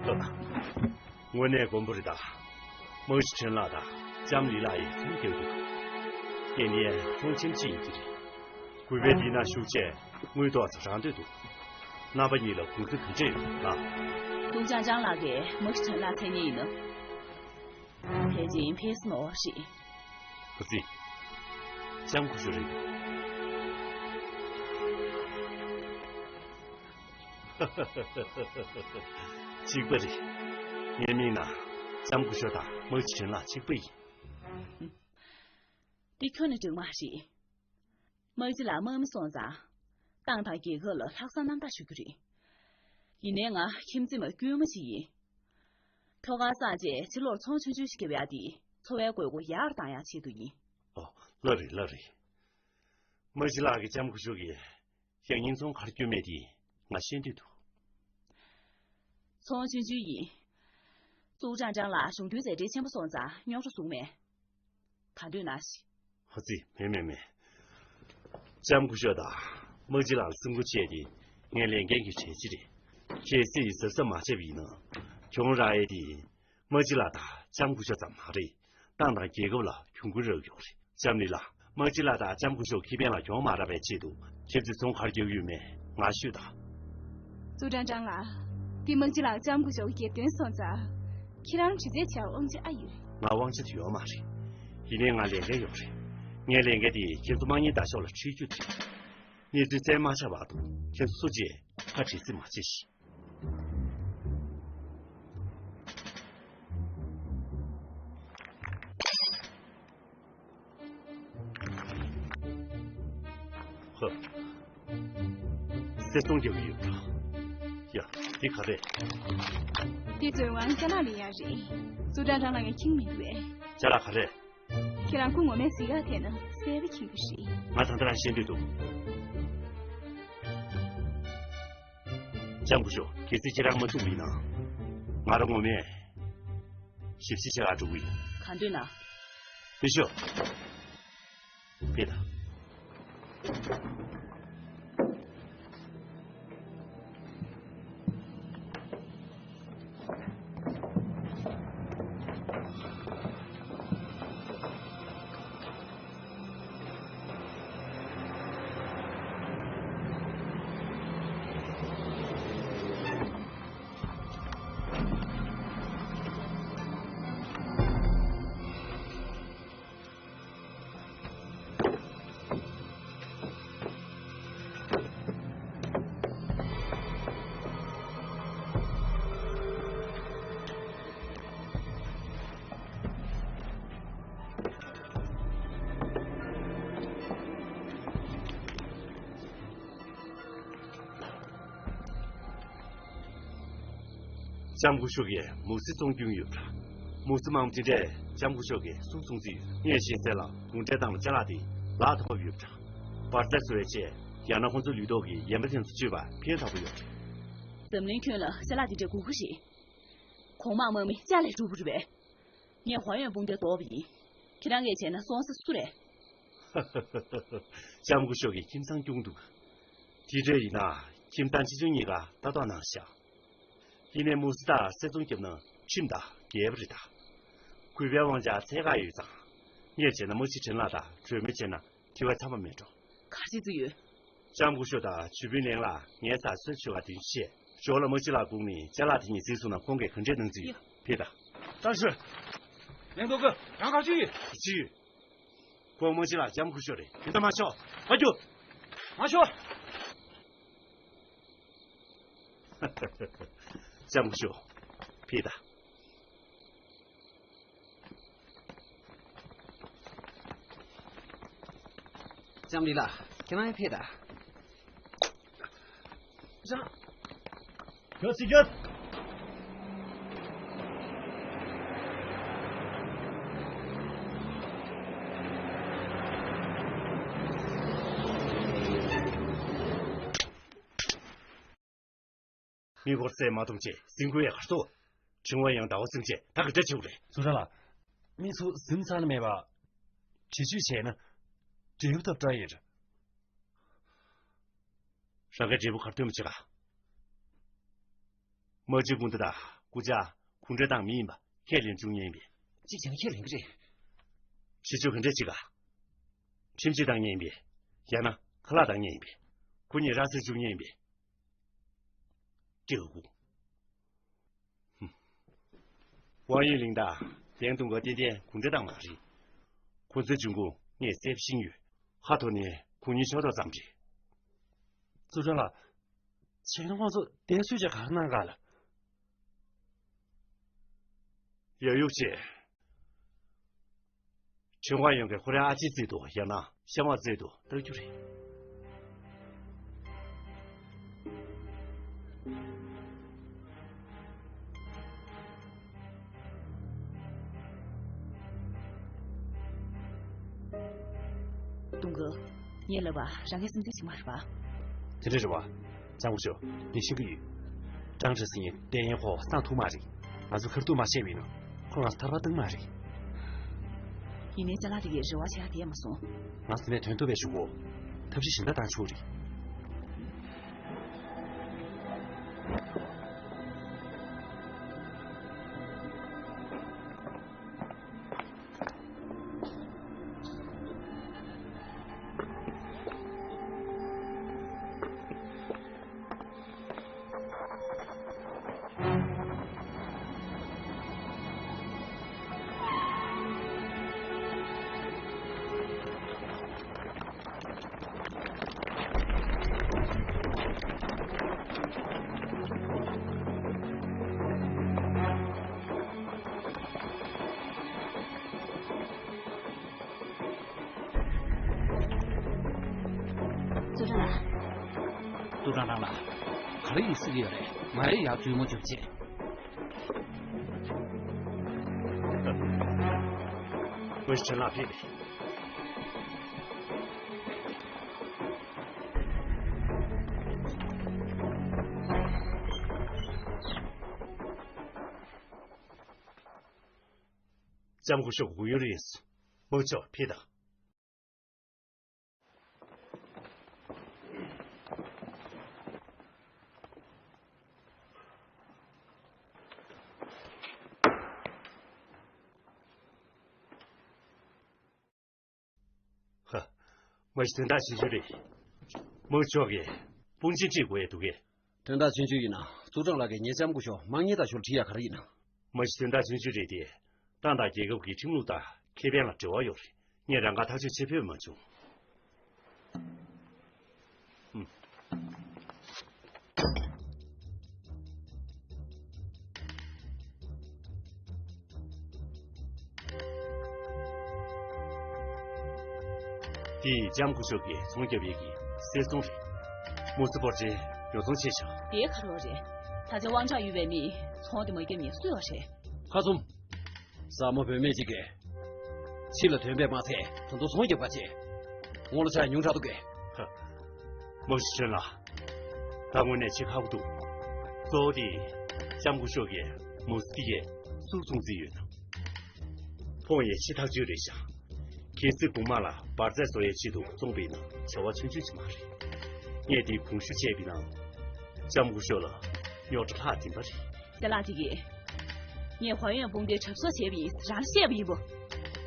ལྟོས་དང་། དངོས་གནས་དགོན་པོ་རེད་ད། དམག་སྤྱི་ཁྲེན་ལགས་དང་ལྕམ་ལི་ལགས་ཡིས་ཚོང་རྒྱག་འདུག་ཏན་ཏན་ཚོང་ཆེན་གཅིག་ཡིན་གྱི་རེད། གུས་པས་འདི་ན་བཞུགས་བྱས་དངུལ་ཏོག་ཙམ་རག་འདོད་འདུག་རྣམ་པ་གཉིས་ལ་གུས་བཀུར་ག་འདྲས་ཡོད་ལགས། ཏུའུ་ཅང་ཅང་ལགས་ཀྱིས་དམག་སྤྱི་ཁྲེན་ལགས་མཚན་སྙན་ཡིན་ནོ། ཕལ་ཆེར་ཕེ་སི་ནོ་རེད། ཧུ་ཙི། ལྕམ་སྐུ་ཞབས་རེད། གཅིག་པ་རེད། ངའི་མིང་ན་ལྕམ་སྐུ་ཞབས་དང་དམག་སྤྱི་ཁྲེན་ལགས་གཅིག་པ་ཡིན། འདི་ཁྱོན་ནས་འགྲིག་མ་རེད། དམག་སྤྱི་ལགས་དམག་མི་སོང་ཙང་། ཏང་དང་རྒྱལ་ཁབ་ལ་ལྷག་བསམ་རྣམ་དག་ཞུ་རྒྱུ་རེད། ཡིན་ནའི་ང་ཁྱིམ་མཚེས་མ་དཀྱུས་མ་ཅིག་ཡིན། ཁྱོ་ག་སངས་རྗེས་ཕྱི་ལོགས་ཚོང་ཆུང་ཆུང་ཞིག་བརྒྱབ་ཡག་དེ་འཚོ་བའི་དགོས་མཁོ་ཡར་བཏང་ཡག་ཆེད་དུ་ཡིན། ཨོ། ལགས་རེད་ལགས་རེད། དམག་སྤྱི་ལགས་ཀྱིས་ལྕམ་སྐུ་ཞབས་ཀྱི་ཡང་སྙིང་ཚོང་ག་རེ་བསྐྱོན་མེད་དེ་ང་ཤེས་འདོད་འདུག་ཚོང་ཆུང་ཆུང་ཡིན། ཙུའུ་ཅང་ཅང་ལགས་གཞུང་དོན་མཛད་བྲེལ་ཆེན་པོ་སོང་ཙང་རྙོག་དྲ་བཟུང་མེད། ག་འདོད་ན་ཞིག་ཧ་ཙི། མེད་མེད་མེད། ལྕམ་སྐུ་ཞབས་དང་དམག་སྤྱི་ལགས་ལ་སེམས་ཁུར་བྱས་ཏེ་ངའི་ལས་འགན་གྱི་གྲས་གཅིག་རེད། ཁྱེད་སྲིད་ཡིག་གཟབ་གཟབ་མ་བྱས་པ་ཡིན་ན་གྱོང་རག་ཡས་དེ་དམག་སྤྱི་ལགས་དང་ལྕམ་སྐུ་ཞབས་ཙམ་མ་རེད། ཏང་དང་རྒྱལ་ཁབ་ལ་གྱོང་གུན་རག་ཡོད་རེད། ལྕམ་ལི་ལགས། དམག་སྤྱི་ལགས་དང་ལྕམ་སྐུ་ཞབས་ཁེ་ཕན་ལ་གྱོང་མ་རག་པའི་ཆེད་དུ་ཁྱེད་ཚོས་ཚོང་ག་རེ་རྒྱག་གི་ཡོད་མེད་ང་ཤོད་དང་། ཙུའུ་ཀྲང་ཀྲང་ལགས། འདི་དམག་སྤྱི་ལགས་ལྕམ་སྐུ་ཞབས་ཀྱི་འགལ་འདུ་སོང་ཙང་། ཁྱེད་རང་དྲི་རྩད་བྱ་དབང་ཆ་ཨ་ཡོད། ང་དབང་ཆ་དེ་ཡོད་མ་རེད། ཡིན་ནའི་ང་ལས་འགན་ཡོད་རེད། ངའི་ལས་འགན་དེ་ཁྱེད་ཚོ་དམག་ཉེན་བརྡ་ཤོག་ལ་ཁྲིད་རྒྱུ་དེ་རེད། གནས་ཚུལ་བཙན་མ་ཆགས་བར་དུ་ཁྱེད་ཚོ་སུ་གཅིག་ཁ་བྲིས་རྩིས་མ་བྱེད་ཤིག་ཧ། གསེར་སྲུང་རྒྱག་གི་ཡོད་པ། ཡ། འདི་ག་རེད། འདི་འཛོལ་དབང་ཅ་ལག་ལེན་ཡག་རེད། ཙུའུ་ཀྲང་ཀྲང་ལ་ཡང་ཁྱིམ་མི་འདུག་གས། ཅ་ལག་ག་རེད། ཁྱེད་རང་སྐུ་ངོ་མས་གཟིགས་ཡག་དེ་ན་གསལ་པོ་མཁྱེན་གྱི་རེད། ང་ད་ལྟ་རང་ཤེས་འདོད་འདུག་ལྕམ་སྐུ་ཞབས། གལ་སྲིད་ཁྱེད་རང་མ་ཐུག་པ་ཡིན་ན། ང་རང་ངོ་མས་ཞིབ་བཤེར་བྱེད་ག་འགྲོ་གི་ཡིན། གང་འདོད་ན། ཕེབས་ཤོག་ཕེབས་དང་། ལྕམ་སྐུ་ཞབས་ཀྱིས་མུ་སི་བཙོང་རྒྱུ་ཡོད་པ་འདྲ། མུ་སི་མང་པོ་དེ་འདྲས་ལྕམ་སྐུ་ཞབས་ཀྱིས་སུ་བཙོང་རྩིས་ཡོད། ངས་ཤེས་གསལ་ལ་གུང་ཁྲན་ཏང་ལ་ཅ་ལག་དེ་ལག་ཐོགས་ཡོད་པ་འདྲ། འབར་རྫས་བཟོ་བའི་ཆེད་ཡང་ན་ཁོང་ཚོའི་ལུས་ཐོག་གི་ཡན་པ་དེ་ཚོ་སྤྱོད་པ་ཕན་ཐོགས་པོ་ཡོད་རེད། འཛམ་གླིང་ཁྱོན་ལ་ཅ་ལག་དེ་འདྲས་དགོས་ཀྱི་རེད། གོང་མ་དམག་མི་ཅ་ལག་དྲུག་པོ་རེད་པས། ངས་ཧྭ་ཡོན་དཔུང་སྡེར་གཏོགས་པ་ཡིན། ཁྱེད་རང་གིས་བྱས་ན་སོང་ས་སུ་རེད། ལྕམ་སྐུ་ཞབས་ཀྱི་ཁྱིམ་ཚང་སྐྱོང་འདུག་དེ་འདྲ་ཡིན་ན་ཁྱིམ་ཚང་ཆེ་ཆུང་གཉིས་ཀ་ལྟ་རྟོག་གནང་ཤག་ཡིན་ནའི་མུ་སི་དང་གསེར་སྲུང་རྒྱབ་ན་ཁྲིམས་དང་འགལ་བ་རེད་ད། གུས་པའི་དབང་ཆ་ཚད་བཀག་ཡོད་ཙང་། ངས་བྱས་ན་དམག་སྤྱི་ཁྲེན་ལགས་དང་གྲོས་མོལ་བྱས་ན་དེ་བས་འཚམས་པ་མེད་འགྲོ། ག་རེ་བྱེད་རྩིས་ཡོད། ལྕམ་སྐུ་ཞབས་དང་ཇུས་ཕུན་ལེང་ལགས་ངའི་སར་གསོལ་ཞུ་བ་དེ་བཤད། ཞོར་ལ་དམག་སྤྱི་ལགས་སྒུག་ནས་ཅ་ལག་དེ་གཉིས་གཟིགས་སོང་ན་ཁོང་གིས་ག་འདྲས་གནང་རྩིས་ཡོད། ཕེབས་དང་། ཏང་ཧྲུའུ། ལེང་ཏོ་ཀི། རང་ག་ཅི་ཡོད། ཅི་ཡོད། ཁོང་དམག་སྤྱི་ལགས་ལྕམ་སྐུ་ཞབས་རེད། དེ་ལྟར་མ་ཤོག་ཕར་རྒྱུགས། མ་ཤོག་ལྕམ་སྐུ་ཞབས། ཕེབས་དང་། ལྕམ་ལི་ལགས། ཁྱེད་རང་ཡང་ཕེབས་དང་། ལྕམ། རྒྱུགས་སེ་རྒྱུགས། མི་འབོར་ཟས་མ་འཐུང་ཆེད་སེམས་ཁུར་ཡག་གར་སོ། ཁྲིན་ཝང་ཡང་ཟླ་བ་སེམས་ཅན་ད་ག་འདྲ་བྱེད་དགོས་རེད། ཙུའུ་ཀྲང་ལགས། མི་ཚོ་སེམས་ཚ་ན་མེད་པ། བྱེད་སྤྱོད་བྱས་ན། འབྲས་བུ་ཐོབ་འགྲོ་ཡི་རེད། རང་གི་འབྲས་བུ་གར་སྟོན་མི་བྱེད་ག་དམག་སྤྱི་སྐུ་ཟླ་དང་སྐུ་ཕྱྭ་གུང་ཁྲན་ཏང་མི་ཡིན་པ་ཁས་ལེན་བཅུག་མཁན་ཡིན་པས། གཅིག་བྱས་ན་ཁས་ལེན་གི་རེད། བྱེད་སྤྱོད་ག་འདྲས་བྱེད་ག་ཁྲིམས་གཅོད་བཏང་མཁན་ཡིན་པས། ཡང་ན་ཁ་ལག་བཏང་མཁན་ཡིན་པས། ཁོ་གཉིས་ར་བཟི་བཅུག་མཁན་ཡིན་པས། སྤྲེའུ་སྐུ། ཧུམ། ཝང་ཡུན་ལིང་དང་ལེང་ཏུང་གི་ཏན་ཏན་གུང་ཁྲན་ཏང་མ་རེད། ཁོ་ཚོའི་འབྱུང་ཁུངས་ངས་གསལ་པོ་ཤེས་ཡོད། ཁ་ཐོར་ནས་ཁོ་གཉིས་ཕྱོགས་གཏོགས་ཙམ་རེད། ཙུའུ་ཀྲང་ལགས། བྱས་ན་ཁོང་ཚོ་བསྡད་ཚུལ་ཅིག་ག་རེ་གནང་ག་ལ། ཡ་གཡུག་བྱེད། ཁྲིན་ཧྭ་ཡོང་གིས་ཁོ་རའི་ཨ་ཅེ་བཙལ་དུ་ཡང་ན་ཤ་མ་བཙལ་དུ་ལྟ་རྒྱུ་རེད། ཏུང་གུ། ངས་ལབ་པ་རང་གིས་སེམས་ཁྲལ་བྱེད་མ་རེད་པ། དེ་འདྲ་རེད་བ། ལྕམ་སྐུ་ཞབས། ངས་ཤེས་ཀྱི་ཡོད། ཀྲང་ཀྲི་སི་ཡིན་ཏན་ཡན་ཁོ་གསང་ཐུབ་མ་རེད། ང་ཚོ་ཁ་ཐུག་མ་བཤད་པ་ཡིན་ན། ཁོ་ང་ཚོ་ཐར་པ་བཏང་མ་རེད། ཡིན་ནའི་ཅ་ལག་དེ་གའི་རེ་བ་བྱེད་ཡག་དེ་མ་སོང་། ང་ཚོ་ནས་དོན་ཐུབ་པའི་ཞུ་གོ། ཐབས་ཤེས་གཞན་དག་བཏང་ཆོག་རེད། ཙུའུ་ཀྲང་ཀྲང་ལགས། ག་རེ་ཡིན་ཟེར་གྱི་ཡོད་རེད། ང་ཡི་ཡར་འཛུལ་མ་བཅུག་བྱས། ཝེ་ཞི་ཁྲེན་ལགས་ཕེབས་རེད། ལྕམ་སྐུ་ཞབས་ཝུའུ་ཡུན་རིང་། དམག་ཕྱོགས་ཕེབས་དང་། ཧ། མ་གཞི་དོན་དག་ཆུང་ཆུང་རེད། དམག་ཕྱོགས་ཀྱི་དཔུང་ཆེན་ཁྲིད་དགོས་ཡས་འདུག་གས། དོན་དག་ཆུང་ཆུང་ཡིན་ན་ཙུའུ་ཀྲང་ལགས་ཀྱིས་ངའི་ལྕམ་སྐུ་ཞབས་དམག་གཉེར་དང་ཞོར་ཁྲིད་ཡ་ག་རེ་ཡིན་ན། མ་གཞི་དོན་དག་ཆུང་ཆུང་རེད་དེ། ཏང་དང་རྒྱལ་ཁབ་ཀྱི་ཁྲིམས་ལུགས་དང་ཁེ་ཕན་ལ་འབྲེལ་བ་ཡོད་རེད། ངས་རང་དགར་ཐག་གཅོད་བྱེད་ཕོད་མ་བྱུང་། ཨུམ། འདི་ལྕམ་སྐུ་ཞབས་ཀྱིས་ཚོང་བརྒྱབ་ཡས་ཀྱི་གསེར་སྲུང་རེད། མུ་ཙི་སྤོར་ཆེན་ཉོ་ཚོང་བྱས་ཤག་དེ་ག་རེ་རེད། ད་ཆ་དབང་ཆ་ཡོད་པའི་མིས་ཚོང་དེ་མ་བརྒྱབ་ནས་སུས་བ་རེད། ཁ་ཚུམ། ཟ་མ་བུད་མེད་ཅིག་གིས་ཕྱི་ལ་ཐོན་པས་མ་ཚད་ད་དུང་ཚོང་རྒྱབ་པ་བྱས། ངོ་ལ་ཆ་ཉུང་དྲགས་འདུག་གས། ཧ། མ་གཞི་ཁྲེན་ལགས། ད་དངོས་གནས་བྱེད་ཁག་པོ་འདུག་གཙོ་བོ་དེ་ལྕམ་སྐུ་ཞབས་ཀྱིས་མུ་ཙི་ཡས་སུར་བཙོང་རྩིས་ཡོད་དམ། ཕོངས་ཡས་ཕྱི་ཐག་ཆོད་རེད་ཤག་གལ་སྲིད་གོང་མ་ལ་འབར་རྫས་བཟོ་ཡས་ཆེད་དུ་བཙོངས་པ་ཡིན་ན་བྱ་བ་ཆུང་ཆུང་ཅིག་མ་རེད། ངས་དེའི་གོང་ཞུ་བྱས་པ་ཡིན་ན། ལྕམ་སྐུ་ཞབས་ལ་རྙོག་དྲ་ལྷག་བདེན་པ་རེད། ཅ་ལག་དེ་གིས། ངས་ཧྭ་ཡོན་དཔུང་སྡེའི་གྲབས་གསོག་བྱས་པ་ཡིན་རང་བཤད་པ་ཡིན་པོ།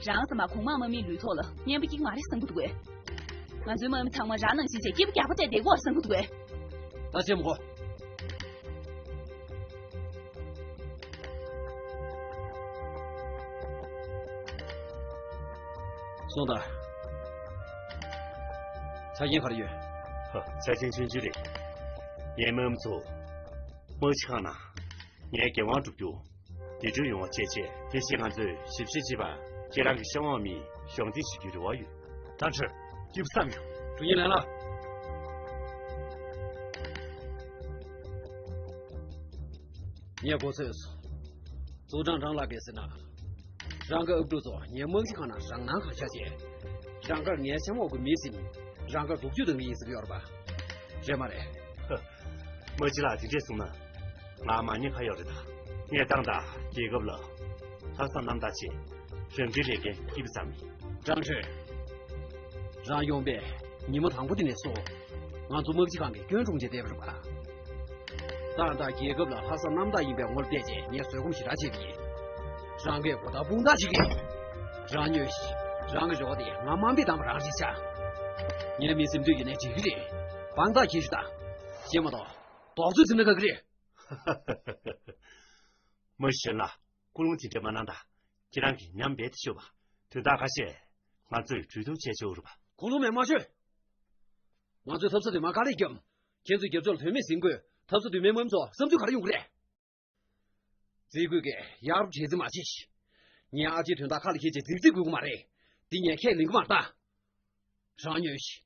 རང་ཚོ་མ་གོང་མ་དམག་མིའི་ལུས་ཐོག་ལ་རྔན་པ་སྐྱེ་གི་མ་རེད་བསམ་གི་འདུག་གས། ང་ཚོའི་དམག་མི་ཚང་མ་རང་ནང་བཞིན་བྱས་སྐྱིད་པོ་རྒྱག་པ་སྤྲད་བསྡད་དགོས་བསམ་གི་འདུག་གས། ད་བཤད་མི་དགོས། སོང་ད། ཆ་རྐྱེན་ག་རེ་ཡོད། ཧ། ཆ་རྐྱེན་ཆུང་ཆུང་རེད། ངའི་དམག་མི་ཚོ། དམག་སྤྱི་ཁང་ནང་། ངའི་འགན་དབང་བསྒྲུབ་རྒྱུ། འདི་འགྲུལ་ཡོང་བ་བཅས་བྱས་དེ་བཞིན་ང་ཚོས་ཞིབ་བཤེར་བྱེད་པར་ཁྱེད་རང་གི་ཤ་འོག་མི་གཞོགས་འདེགས་བྱེད་རྒྱུའི་རེ་བ་ཡོད། ཏང་ཧྲི། སྐྱིད་པོ་བསམ་ཡོད། དྲུང་ཡིག་ལན་ལགས། ངས་གོ་ཚོད་སོང་། ཙུའུ་ཀྲང་ཀྲང་ལགས་ཀྱིས་ཟེར་ན། རང་གི་ཨབ་ཕྲུག་ཚོ་ངའི་དམག་སྤྱི་ཁང་ནང་རང་སྣང་གང་ཤར་བྱས། རང་དགར་ངའི་ཤ་འོག་གི་མི་ཟིན། རང་དགར་སྡུག་སྤྱོད་གཏོང་གི་ཡིན་ཟེར་གྱི་ཡོད་རེད་པ། རེད་མ་རེད། ཧ། དམག་སྤྱི་ལགས་དེ་འདྲས་གསུངས་ན། ང་མ་ཉེས་ཁ་གཡོག་རེད་ད། ངས་ཏང་དང་རྒྱལ་ཁབ་ལ་ལྷག་བསམ་རྣམ་དག་བྱས། རང་འཁྲིའི་ལས་འགན་སྐྱིད་པོ་བསམ་ཡིན། ཀྲང་ཧྲེ། རང་ཡོང་པའི་ཉི་མ་དང་པོ་དེ་ནས་བཟུང་། ང་ཚོ་དམག་སྤྱི་ཁང་གི་སྐྱོན་སྲུང་བྱས་བསྡད་པ་རེད་པ། ཏང་དང་རྒྱལ་ཁབ་ལ་ལྷག་བསམ་རྣམ་དག་ཡིན་པའི་ངོ་ལ་བལྟས་རྗེས་ངས་བཟོད་སྒོམ་ཞེ་དྲག་བྱས་པ་ཡིན། རང་གིས་གོ་བརྡ་དཔུང་རྟགས་ཅིག་གིས། རང་ཉོན་ཞིག་རང་གི་རེ་བ་དེ་ང་དམའ་འབེབས་བཏང་བ་རང་རེད་ཤག་ངའི་མི་སེམས་འདུན་གྱི་ནས་འགྲིག་གི་རེད། དཔང་རྟགས་ཁྱེར་ཤོག་དང་། ཤེས་མ་གཏོགས། རྡོག་རྫིས་ཟིན་ན་དགའ་གི་རེད། མ་གཞི་ལ་ཀུན་སློང་དེ་འདྲ་མ་གནང་དང་། ཁྱེད་རང་གིས་ཉམས་རྦད་དེ་ཤོད་པ། དོན་དག་ཁ་ཤས་ང་ཚོས་གྲོས་བསྡུར་བྱས་ཆོག་རེད་པ། ཀུན་སློང་མེད་མ་ཤོད། ང་ཚོས་འཐབ་ས་དེ་མ་དཀའ་ལས་བརྒྱབ། ཁྱེད་ཚོས་རྒྱབ་ཕྱོགས་ལ་དོན་མེད་ཟིན་དགོས། འཐབ་ས་དེ་མེད་མོམ་ཚོ་བསམ་ཚུལ་ག་རེ་ཡོང་གི་རེད། རྫིག་རྒོད་ཀྱིས་ཡག་རུ་བྱེད་རྩིས་མ་བྱེད། ངའི་ཨ་ཅེའི་དོན་དག་ཁ་ལ་འཁྱེར་བྱས་རྫིག་རྫིག་དགོས་ཀྱི་མ་རེད། འདི་ངས་ཁས་ལེན་གྱི་མ་རེད་ད། རང་ཉོན་ཞིག་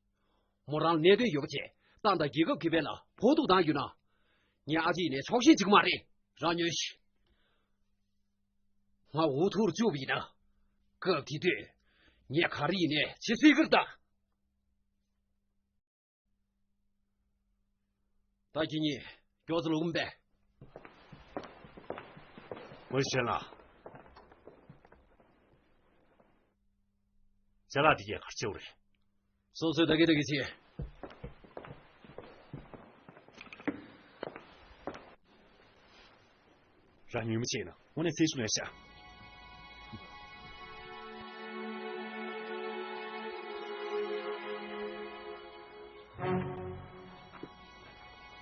མོ་རང་ལ་གནད་དོན་ཡོད་པ་བྱས་ཏང་དང་རྒྱལ་ཁབ་ཁེ་ཕན་ལ་ཕོག་ཐུག་བཏང་ཡོད་ན། ངའི་ཨ་ཅེ་ཡིན་ནའི་ཕྱོགས་ཞེན་བྱེད་ཀྱི་མ་རེད། རང་ཉོན་ཞིག་ང་འུ་ཐུག་རུ་བཅུག་པ་ཡིན་ན། སྐབས་དེ་དུས་ངས་ག་རེ་ཡིན་ནའི་བྱེད་སྲིད་ཀྱི་རེད་ད། ད་ཁྱེད་གཉིས་མགྱོགས་ཙམ་ལོག་གོ་མ་པས། ཝེ་ཞི་ཁྲེན་ལགས། ཅ་ལག་འདི་གས་ག་རེ་བྱེད་དགོས་རེད། སོ་སོས་ད་གིན་ད་གིན་བྱེད། རང་ཉུལ་མ་བྱེད་ན་དངོས་གནས་སེམས་ཤུགས་མེད་ཤག་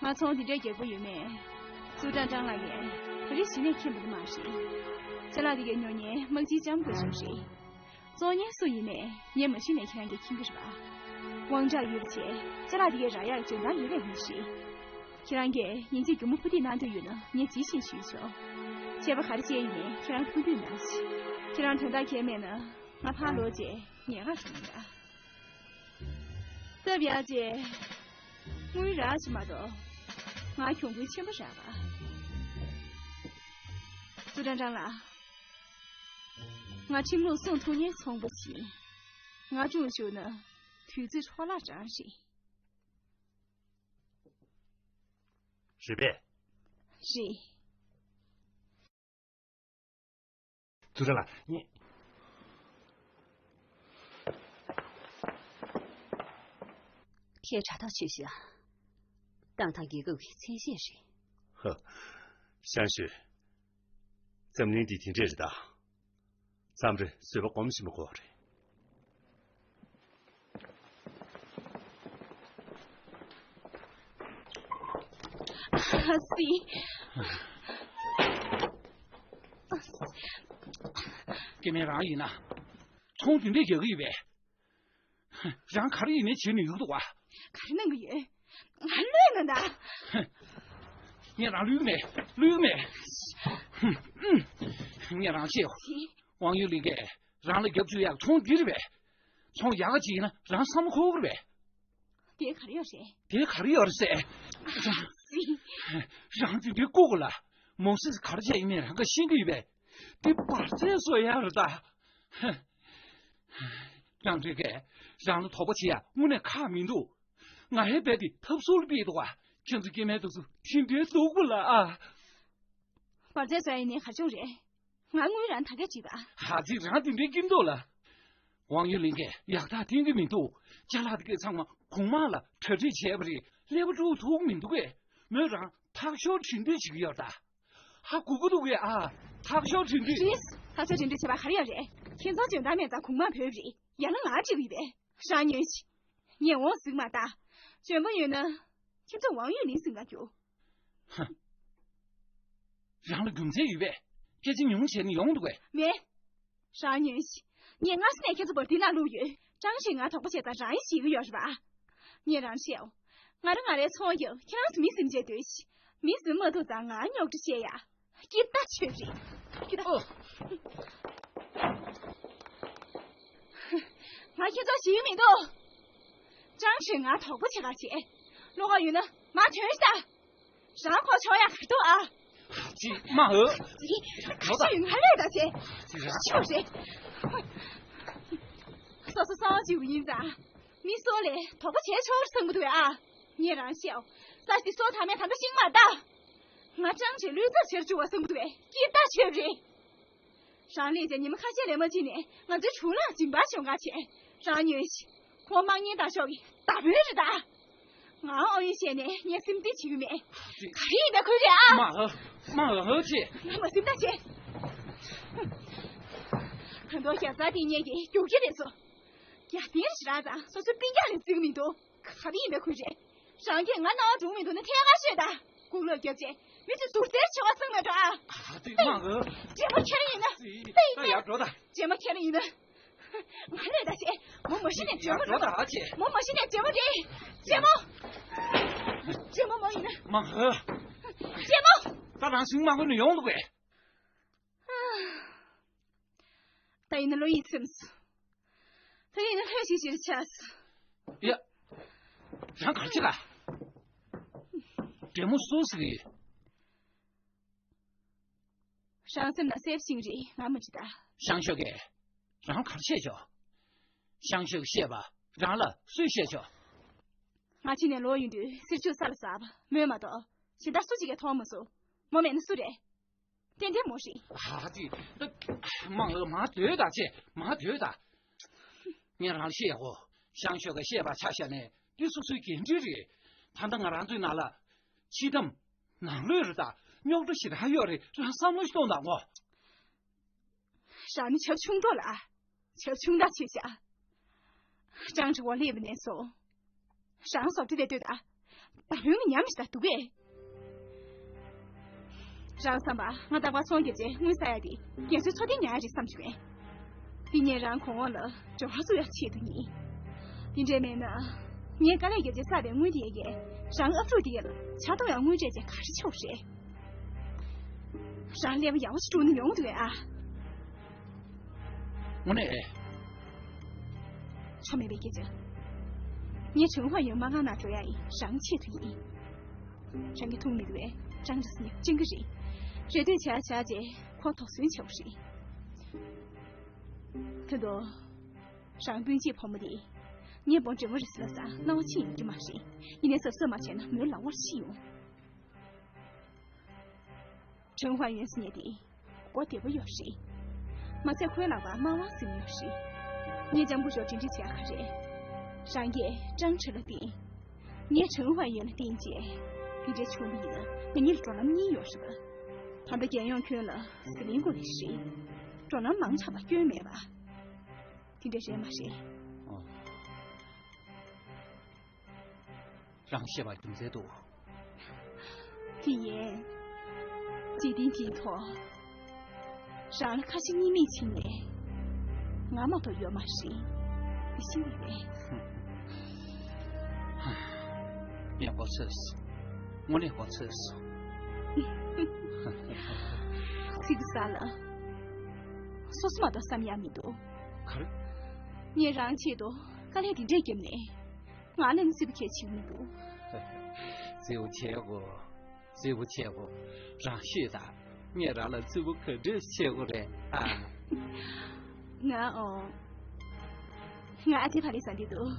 ང་ཚོང་འདི་འདྲའི་རྒྱག་པོ་ཡོད་མེད། ཙུའུ་ཀྲང་ཀྲང་ལགས་ཀྱིས་ག་རེ་གཞི་ནས་མཁྱེན་པ་དེ་མ་རེད། ཅ་ལག་འདི་གའི་ཉོ་མཁན་དམག་སྤྱིའི་ལྕམ་སྐུ་ཞབས་རེད། བཙོང་མཁན་སུ་ཡིན་མེད་ངས་མ་ཤེས་ནས་ཁྱེད་རང་གིས་མཁྱེན་གྱི་རེད་པ། དབང་གྲགས་ཡོད་པ་བྱས་ཅ་ལག་འདི་གའི་རག་ཡག་འཇོན་ཐང་ཡོད་པའི་མི་ཞིག་ཁྱེད་རང་གིས་ཡིན་གཅིག་སྒྱུ་མ་ཕུ་ཐིག་གནང་འདོད་ཡོད་ན་ངས་ཇི་བཞིན་ཞུས་ཆོག་ཆད་པ་ག་རེ་བྱས་ཡིན་ནའི་ཁྱེད་རང་ཐུགས་འདོད་གནང་ཞིག་ཁྱེད་རང་དོན་དག་གལ་མེད་ན་ང་ཕར་ལོག་རྗེས་ཉལ་ཁར་སོང་ཡིན་ད། སྟབས་ཡག་རྗེས། དངུལ་རག་ཅིག་མ་གཏོགས་ང་གྱོང་གུན་ཆེན་པོ་རག་ག། ཙུའུ་ཀྲང་ཀྲང་ལགས། ང་ཁྲིམས་ལུགས་སྲུང་ཐུབ་མཁན་ཚོང་པ་ཞིག་ཡིན། ང་ཅུང་ཞུ་ན་དུས་ཚོད་འཕྲོ་བརླག་ཙམ་རེད། རེད་པས། རེད། ཙུའུ་ཀྲང་ལགས། ཁྱེད་དྲ་ཐག་ཆོད་ཤག། ཏང་ཐང་རྒྱལ་ཁབ་ཀྱི་མཚན་ཤས་རེད། ཧ། ཞང་ཞུས། འཛམ་གླིང་འདི་དེ་འདྲས་རེད་ད། མཚམས་རེ་བཟོད་པ་སྒོམ་བཞིན་པ་དགོས་རེད། ཨ་སི། སྐྱེ་དམན་རང་ཡིན་ན། ཚོང་དེ་འདྲས་རྒྱག་གི་ཡོད་པས། རང་ག་རེ་ཡིན་ནའི་བྱེད་ནས་ཡོད་འདུག་བ། ག་རེ་གནང་གི་ཡོད། ང་བློས་ན་ད། ངས་རང་བློས་མེད། བློས་མེད། ངས་རང་བཤད། ཝང་ཡུན་ལིན་གས་རང་ལ་རྒྱབ་སྐྱོར་ཡག་ཚོང་འདི་རེད་པས། ཚོང་ཡག་ག་ཅིག་ཡིན་ན་རང་བསམ་བློ་འཁོར་གི་རེད་པས། དེ་ག་རེ་ཡོད་རེད། དེ་ག་རེ་ཡོད་རེད་ཟེར། ཨ་སི། རང་འདི་འདྲའི་ལྐུགས་ལ། མོ་སིས་ག་རེ་བྱས་ཡིན་མིན་རང་ག་ཤེས་ཀྱི་ཡོད་པས། དེ་བར་ཆད་བཟོ་ཡག་རེད་ད། ཀྲང་ཀྲེང་གས་རང་ལ་དོགས་པ་བྱེད་ཡག་དངོས་གནས་ཁག་མི་འདུག། ང་ཧེ་བས་དེ་ཐབས་སུ་ལ་ཕེབས་འདུག་བ། ཁྱེད་ཚོ་སྐྱེ་དམན་དེ་ཚོ་དེ་འདྲའི་སྡུག་པོ་ལ་ཨ། བར་ཆད་བཟོ་ཡ་ཡིན་ནའི་ག་རེ་བྱུང་རེད། ང་དངུལ་རང་ད་གས་བྲིས་པ། ཧ་ཅིག་རང་དེ་འདྲའི་སྐྱིད་མདོག་ལ། ཝང་ཡུན་ལིན་གས་ཡག་ཐག་འཐེན་གྱི་མི་འདུག། ཅ་ལག་དེ་གས་ཚང་མ་གོང་མ་ལ་གྲ་སྒྲིག་བྱས་པ་རེད། ཀླད་པ་དཀྲུག་ཐུབ་མི་འདུག་གས། མོས་རང་ཐག་ཤོར་དྲན་འདོད་བྱེད་ཀྱི་ཡོད་ད། ཧ་གོ་གི་འདུག་གས་ཨ། ཐག་ཤོར་དྲན་འདོད། ཧྲིས། ཐག་ཤོར་དྲན་འདོད་བྱེད་པ་ག་རེ་ཡོད་རེད། ཁྱེད་ཚོ་འཇོན་ཐང་མེད་ཙང་གོང་མ་བོས་པ་རེད། ཡང་ན་ང་འགྲིག་གི་ཡོད་པས། རང་ཉོན་ཞིག། ངས་འོང་ཟིག་མ་ད། འཇོན་པོ་ཡོད་ན། ཁྱེད་ཚོ་ཝང་ཡུན་ལིན་ཟིག་ང་རྒྱུག། ཧ། རང་ལ་རྒྱུ་མཚན་ཡོད་པས། སྐད་ཆ་ཉུང་བྱས་ནས་ཡོང་འདུག་གས། མེད། རང་ཉོན་ཞིག། ངས་སྔ་ས་ནས་ཁྱེད་ཚོ་བར་དེ་ན་བླུགས་ཡོད། ཀྲང་ཧྲེང་ང་དོགས་པ་བྱས་ཙང་རང་ཡིན་ཤེས་ཀྱི་ཡོད་རེད་པ། ངས་རང་བཤད་འོ། ང་རང་ང་རའི་ཚོང་རྒྱག་ཁྱེད་རང་ཚོ་མི་ཟིན་བྱས་སྡོད་ཤིག། མི་ཟིན་མ་ཐུབ་ཙང་ང་རྙོག་དྲ་བཤད་ཡ། སྐྱིད་ད་ཆོས་རེད། སྐྱིད་ད། ཨོ། ང་ཁྱེད་ཚོ་ཞིག་མི་འདུག། ཀྲང་ཧྲེང་ང་དོགས་པ་བྱེད་ག་བྱེད། བློ་ཁོག་ཡོད་ན་མར་ཐོན་ཤིག་ད། རང་ཁོ་ཆོག་ཡག་ག་འདུག་ཨ། ཅི་མ་འོས། ཅི་ག་ཚོད་ཡིན་ང་ལས་ད་ཆེ། ཅི་ར་ཆོག་རེད། སོ་སོ་སོང་ཅིག་ཡིན་ཙང་། མི་སོ་ལས་དོགས་པ་བྱས་ཆོག་རེད་བསམ་གི་འདུག་ཨ། ངས་རང་བཤད་འོ། ས་ཞིག་སོ་ཐ་མའི་ད་ལྟ་ཤིང་མ་ད། ང་ཅང་ཆེ་ལུས་རྩལ་ཆེར་བཅུག་པ་བསམ་གི་འདུག་ཨེ། སྐྱིད་ད་ཆོད་རེད། རང་ལས་ཀྱང་ཉི་མ་ཁ་ཤས་ལས་མ་ཕྱིན་ནས་ང་ཚོའི་གྲུ་ལ་སྦྱིན་པ་ཞོག་ག་བྱས། རང་ཉོན་ཞིག། ཁོང་དམག་ཉེན་ལྟ་ཞོག་གི་ད་བོད་རེད་ད། ང་ཨོ་ཡོན་བཤད་ནས་ངས་སེམས་ཁྲལ་བྱེད་ཀྱི་མེད། ག་རེ་ཡིན་ན་ཁོས་རེད་ཨ། མ་ཧ། མ་ཧ་ཧ་ཅེ། ང་མ་སེམས་ཐག་བྱས། ད་དུང་རྒྱ་ཚ་དེ་ཉེ་གི་རྒྱུག་ཁྱི་རེད་སོ། རྒྱ་དེ་རེད་ར་ཙང་སོ་སོའི་སྤུན་ཀྱག་ལས་བརྩི་གི་མི་འདུག། ག་རེ་ཡིན་པའི་ཁུལ་རེད། རང་གིས་ང་རྣ་བ་གྲུང་མི་འདུག་ན་ཐད་ཀར་ཤོད་ད། དགུང་ལོ་བརྒྱབ་རྗེས་མི་ཚོས་སྡུག་སེར་ཆེ་བ་གསང་མེད་འགྲོ་ཨ། ཨ་ཙི་མ་འོ། རྗེ་མོ་ཁྱེད་རང་ཡིན་ན། ཙི་ད་ཡར་འགྲོ་ད། རྗེ་མོ་ཁྱེད་རང་ཡིན་ན། ང་རེད་ད་ཅེ། མོ་མ་གཞི་ནས་རྗེ་མོ་ཡར་འགྲོ་རེད། ད་ཨ་ཅེ། མོ་མ་གཞི་ནས་རྗེ་མོ་རེད། རྗེ་མོ། རྗེ་མོ་མོ་ཡིན་ན། མ་འོ། རྗེ་མོ། ད་རང་ཤིང་མ་གོན་ནས་ཡོང་འདུག་གས། ད་ཡིན་ན་བློ་ཡིད་ཚིམས་སོང་། ད་ཡིན་ན་ལྷོད་ཞིག་ཞིག་ཆགས་སོང་། ཡ། རང་གར་ཅི་ག། འདྲེ་མོ་སུ་ཟིག་ཡིན། རང་སེམས་ན་སེབ་ཤིང་རེད་ང་མ་ཅི་ད། ཤང་ཤོ་གས། རང་གར་བཤད་ཆོག། ཤང་ཤོ་གས་བཤད་པ་རང་ལ་སུས་བཤད་ཆོག། ང་ཕྱི་ནས་ལོག་ཡོང་དུས་གསེར་ཆུ་ས་ལ་ཟགས་པ་མོས་མ་གཏོགས་གཞན་དག་སུ་གཅིག་གིས་མཐོང་མ་སོང་། མོ་མེད་ན་སུ་རེད། ཏན་ཏན་མོ་རེད། ཨ་ཙི། མང་ལ་མ་སྡོད་ད་ཅེ་མ་སྡོད་ད། ངས་རང་ལ་བཤད་ཡག་གོ། ཤང་ཤོ་ག་བཤད་པ་ཆ་བཞག་ནས་འདི་སོ་སོའི་འགན་འཁྲི་རེད། ད་ལྟ་ང་རང་ཚོའི་ནང་ལ། ཕྱི་དམ། ནང་ལོགས་རེད་ད། རྙོག་དྲ་ཞེ་དྲག་ཡོད་རེད་རང་བསམ་བློ་ཞིག་གཏོང་དང་གོ། རང་ནི་བྱབ་ཆུང་མདོག་ལ། བྱབ་ཆུང་ད་ཆེ་ཤག། ཀྲང་ཁྲི་བ་སླེབས་པ་ནས་བཟུང་། རང་སོབ་ཏི་དེ་ལྟོས་ད། ད་བུན་གྱི་ཉམས་ཤིག་ད་འདུག་གས། རང་བསམ་པ་ང་རྟག་པར་ཚོང་རྒྱབ་རྗེས་དངུལ་ཟ་ཡ་དེ་རྒན་གསོའི་འཚོ་རྟེན་ཉར་ཡ་རེད་བསམ་བྱུང་ངས། དེ་ངས་རང་གོང་འོག་ལ་འབྲེལ་བ་བཙུགས་ཡ་ཆེད་དུ་ཡིན། དེ་འདྲས་མེད་ན། ངས་དཀའ་ལས་རྒྱབ་རྗེས་བསགས་པའི་དངུལ་དེ་ཡས་རང་ཨབ་ཕྲུག་དེ་ཡ་ལ་ཇ་གཏོང་ཡ་དངུལ་སྤྲད་རྗེས་ག་རེ་ཆོག་རེད། རང་ཀླད་པ་ཡག་པོ་ཞིག་དཀྲུག་ན་ཡོང་འདུག་གས་ཨ། དངོས་གནས། ཆོ་མེད་པའི་སྐད་ཆ། ངས་ཁྲེན་ཧྭ་ཡོན་མ་མངགས་ན་འགྲོ་ཡ་ཡིན། རང་ཆེད་དུ་ཡིན། རང་གིས་མཐོང་མི་འདུག་པས། ཀྲང་ཀྲི་སི་ནི་སྤྱང་ཀི་རེད། རེ་ལྟོས་བྱས་བྱས་རྗེས་ཁོ་དོགས་ཟོན་བྱས་པ་རེད། ད་དུང་། རང་སྤུན་མཆེད་བུ་མོ་དེ། ངས་བོང་འདྲེ་མོ་རེད་ཟེར་ལབ་ཙང་སྣང་བ་ཕྱིན་ཡོང་གི་མ་རེད། ཡིན་ནའི་གཟབ་གཟབ་མ་བྱས་ན་མོའི་ལག་པར་ཤི་ཡོང་། ཁྲེན་ཧྭ་ཡོན་ཟེར་མཁན་དེ་མགོ་བདེ་པོ་ཡོད་རེད། མ་ཚད་ཁོའི་ལག་པར་དམར་དམར་ཟེར་མཁན་ཡོད་རེད། ངས་ལྕམ་སྐུ་ཞབས་དྲིན་དྲན་བྱེད་ཡག་ག་རེད། རང་གིས་ཀྲང་ཁྲི་ལ་བརྟེན། ངས་ཁྲེན་ཧྭ་ཡོན་ལ་བརྟེན་བྱས། དེ་འདྲའི་བྱུང་བ་ཡིན་ན་ང་གཉིས་ལ་འགྲོ་ལམ་གཉིས་ཡོད་རེད་པ། ད་ལྟ་རྒྱལ་ཡོངས་ཁྱོན་ལ་ཟི་ལིང་དགོས་ཀྱི་རེད། འགྲོ་ལམ་མང་དྲགས་པ་སྐྱོན་མེད་པ། དེ་འདྲ་རེད་མ་རེད། ཨོ། རང་བཤད་པ་རྒྱུ་མཚན་འདུག། དེ་ཡིན། འཇིག་རྟེན་འདིའི་ཐོག་རང་ལ་ཁ་ཞེ་གཉིས་མེད་བྱིན་ནས། ང་མ་གཏོགས་ཡོད་མ་རེད། དེ་ཤེས་ཀྱི་རེད། ངས་མགོ་ཚོས་སོང་། དངོས་གནས་མགོ་ཚོས་སོང་། ཚིག་གི་ས་ལ། སོ་སོ་མ་གཏོགས་བསམ་ཡག་མི་འདུག། ག་རེ། ངས་རང་ཆེད་དུ་དཀའ་ལས་དེ་འདྲས་བརྒྱབ་ནས། ང་ལ་ནི་བརྩི་བ་ཁྱད་བྱེད་མི་འདུག། བརྩི་བ་བྱེད་དགོས། བརྩི་བ་བྱེད་དགོས། རང་ཤེས་དང་། ངས་རང་ལ་བརྩི་བ་ག་འདྲས་བྱེད་དགོས་རེད་ཨ། ང་ཨོ། ང་ཨ་ཏི་ཕ་ལི་ས་འདི་འདུག།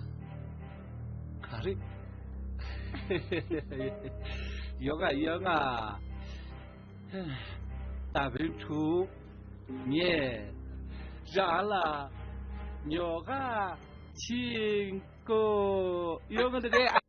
ག་རེ། ཡོང་ང་ཡོང་ང་། ད་བུན་ཕྲུག། ངས་རང་ལ་ཉོ་ག་ཕྱིན་གོ་ཡོང་གི་འདུག་གས།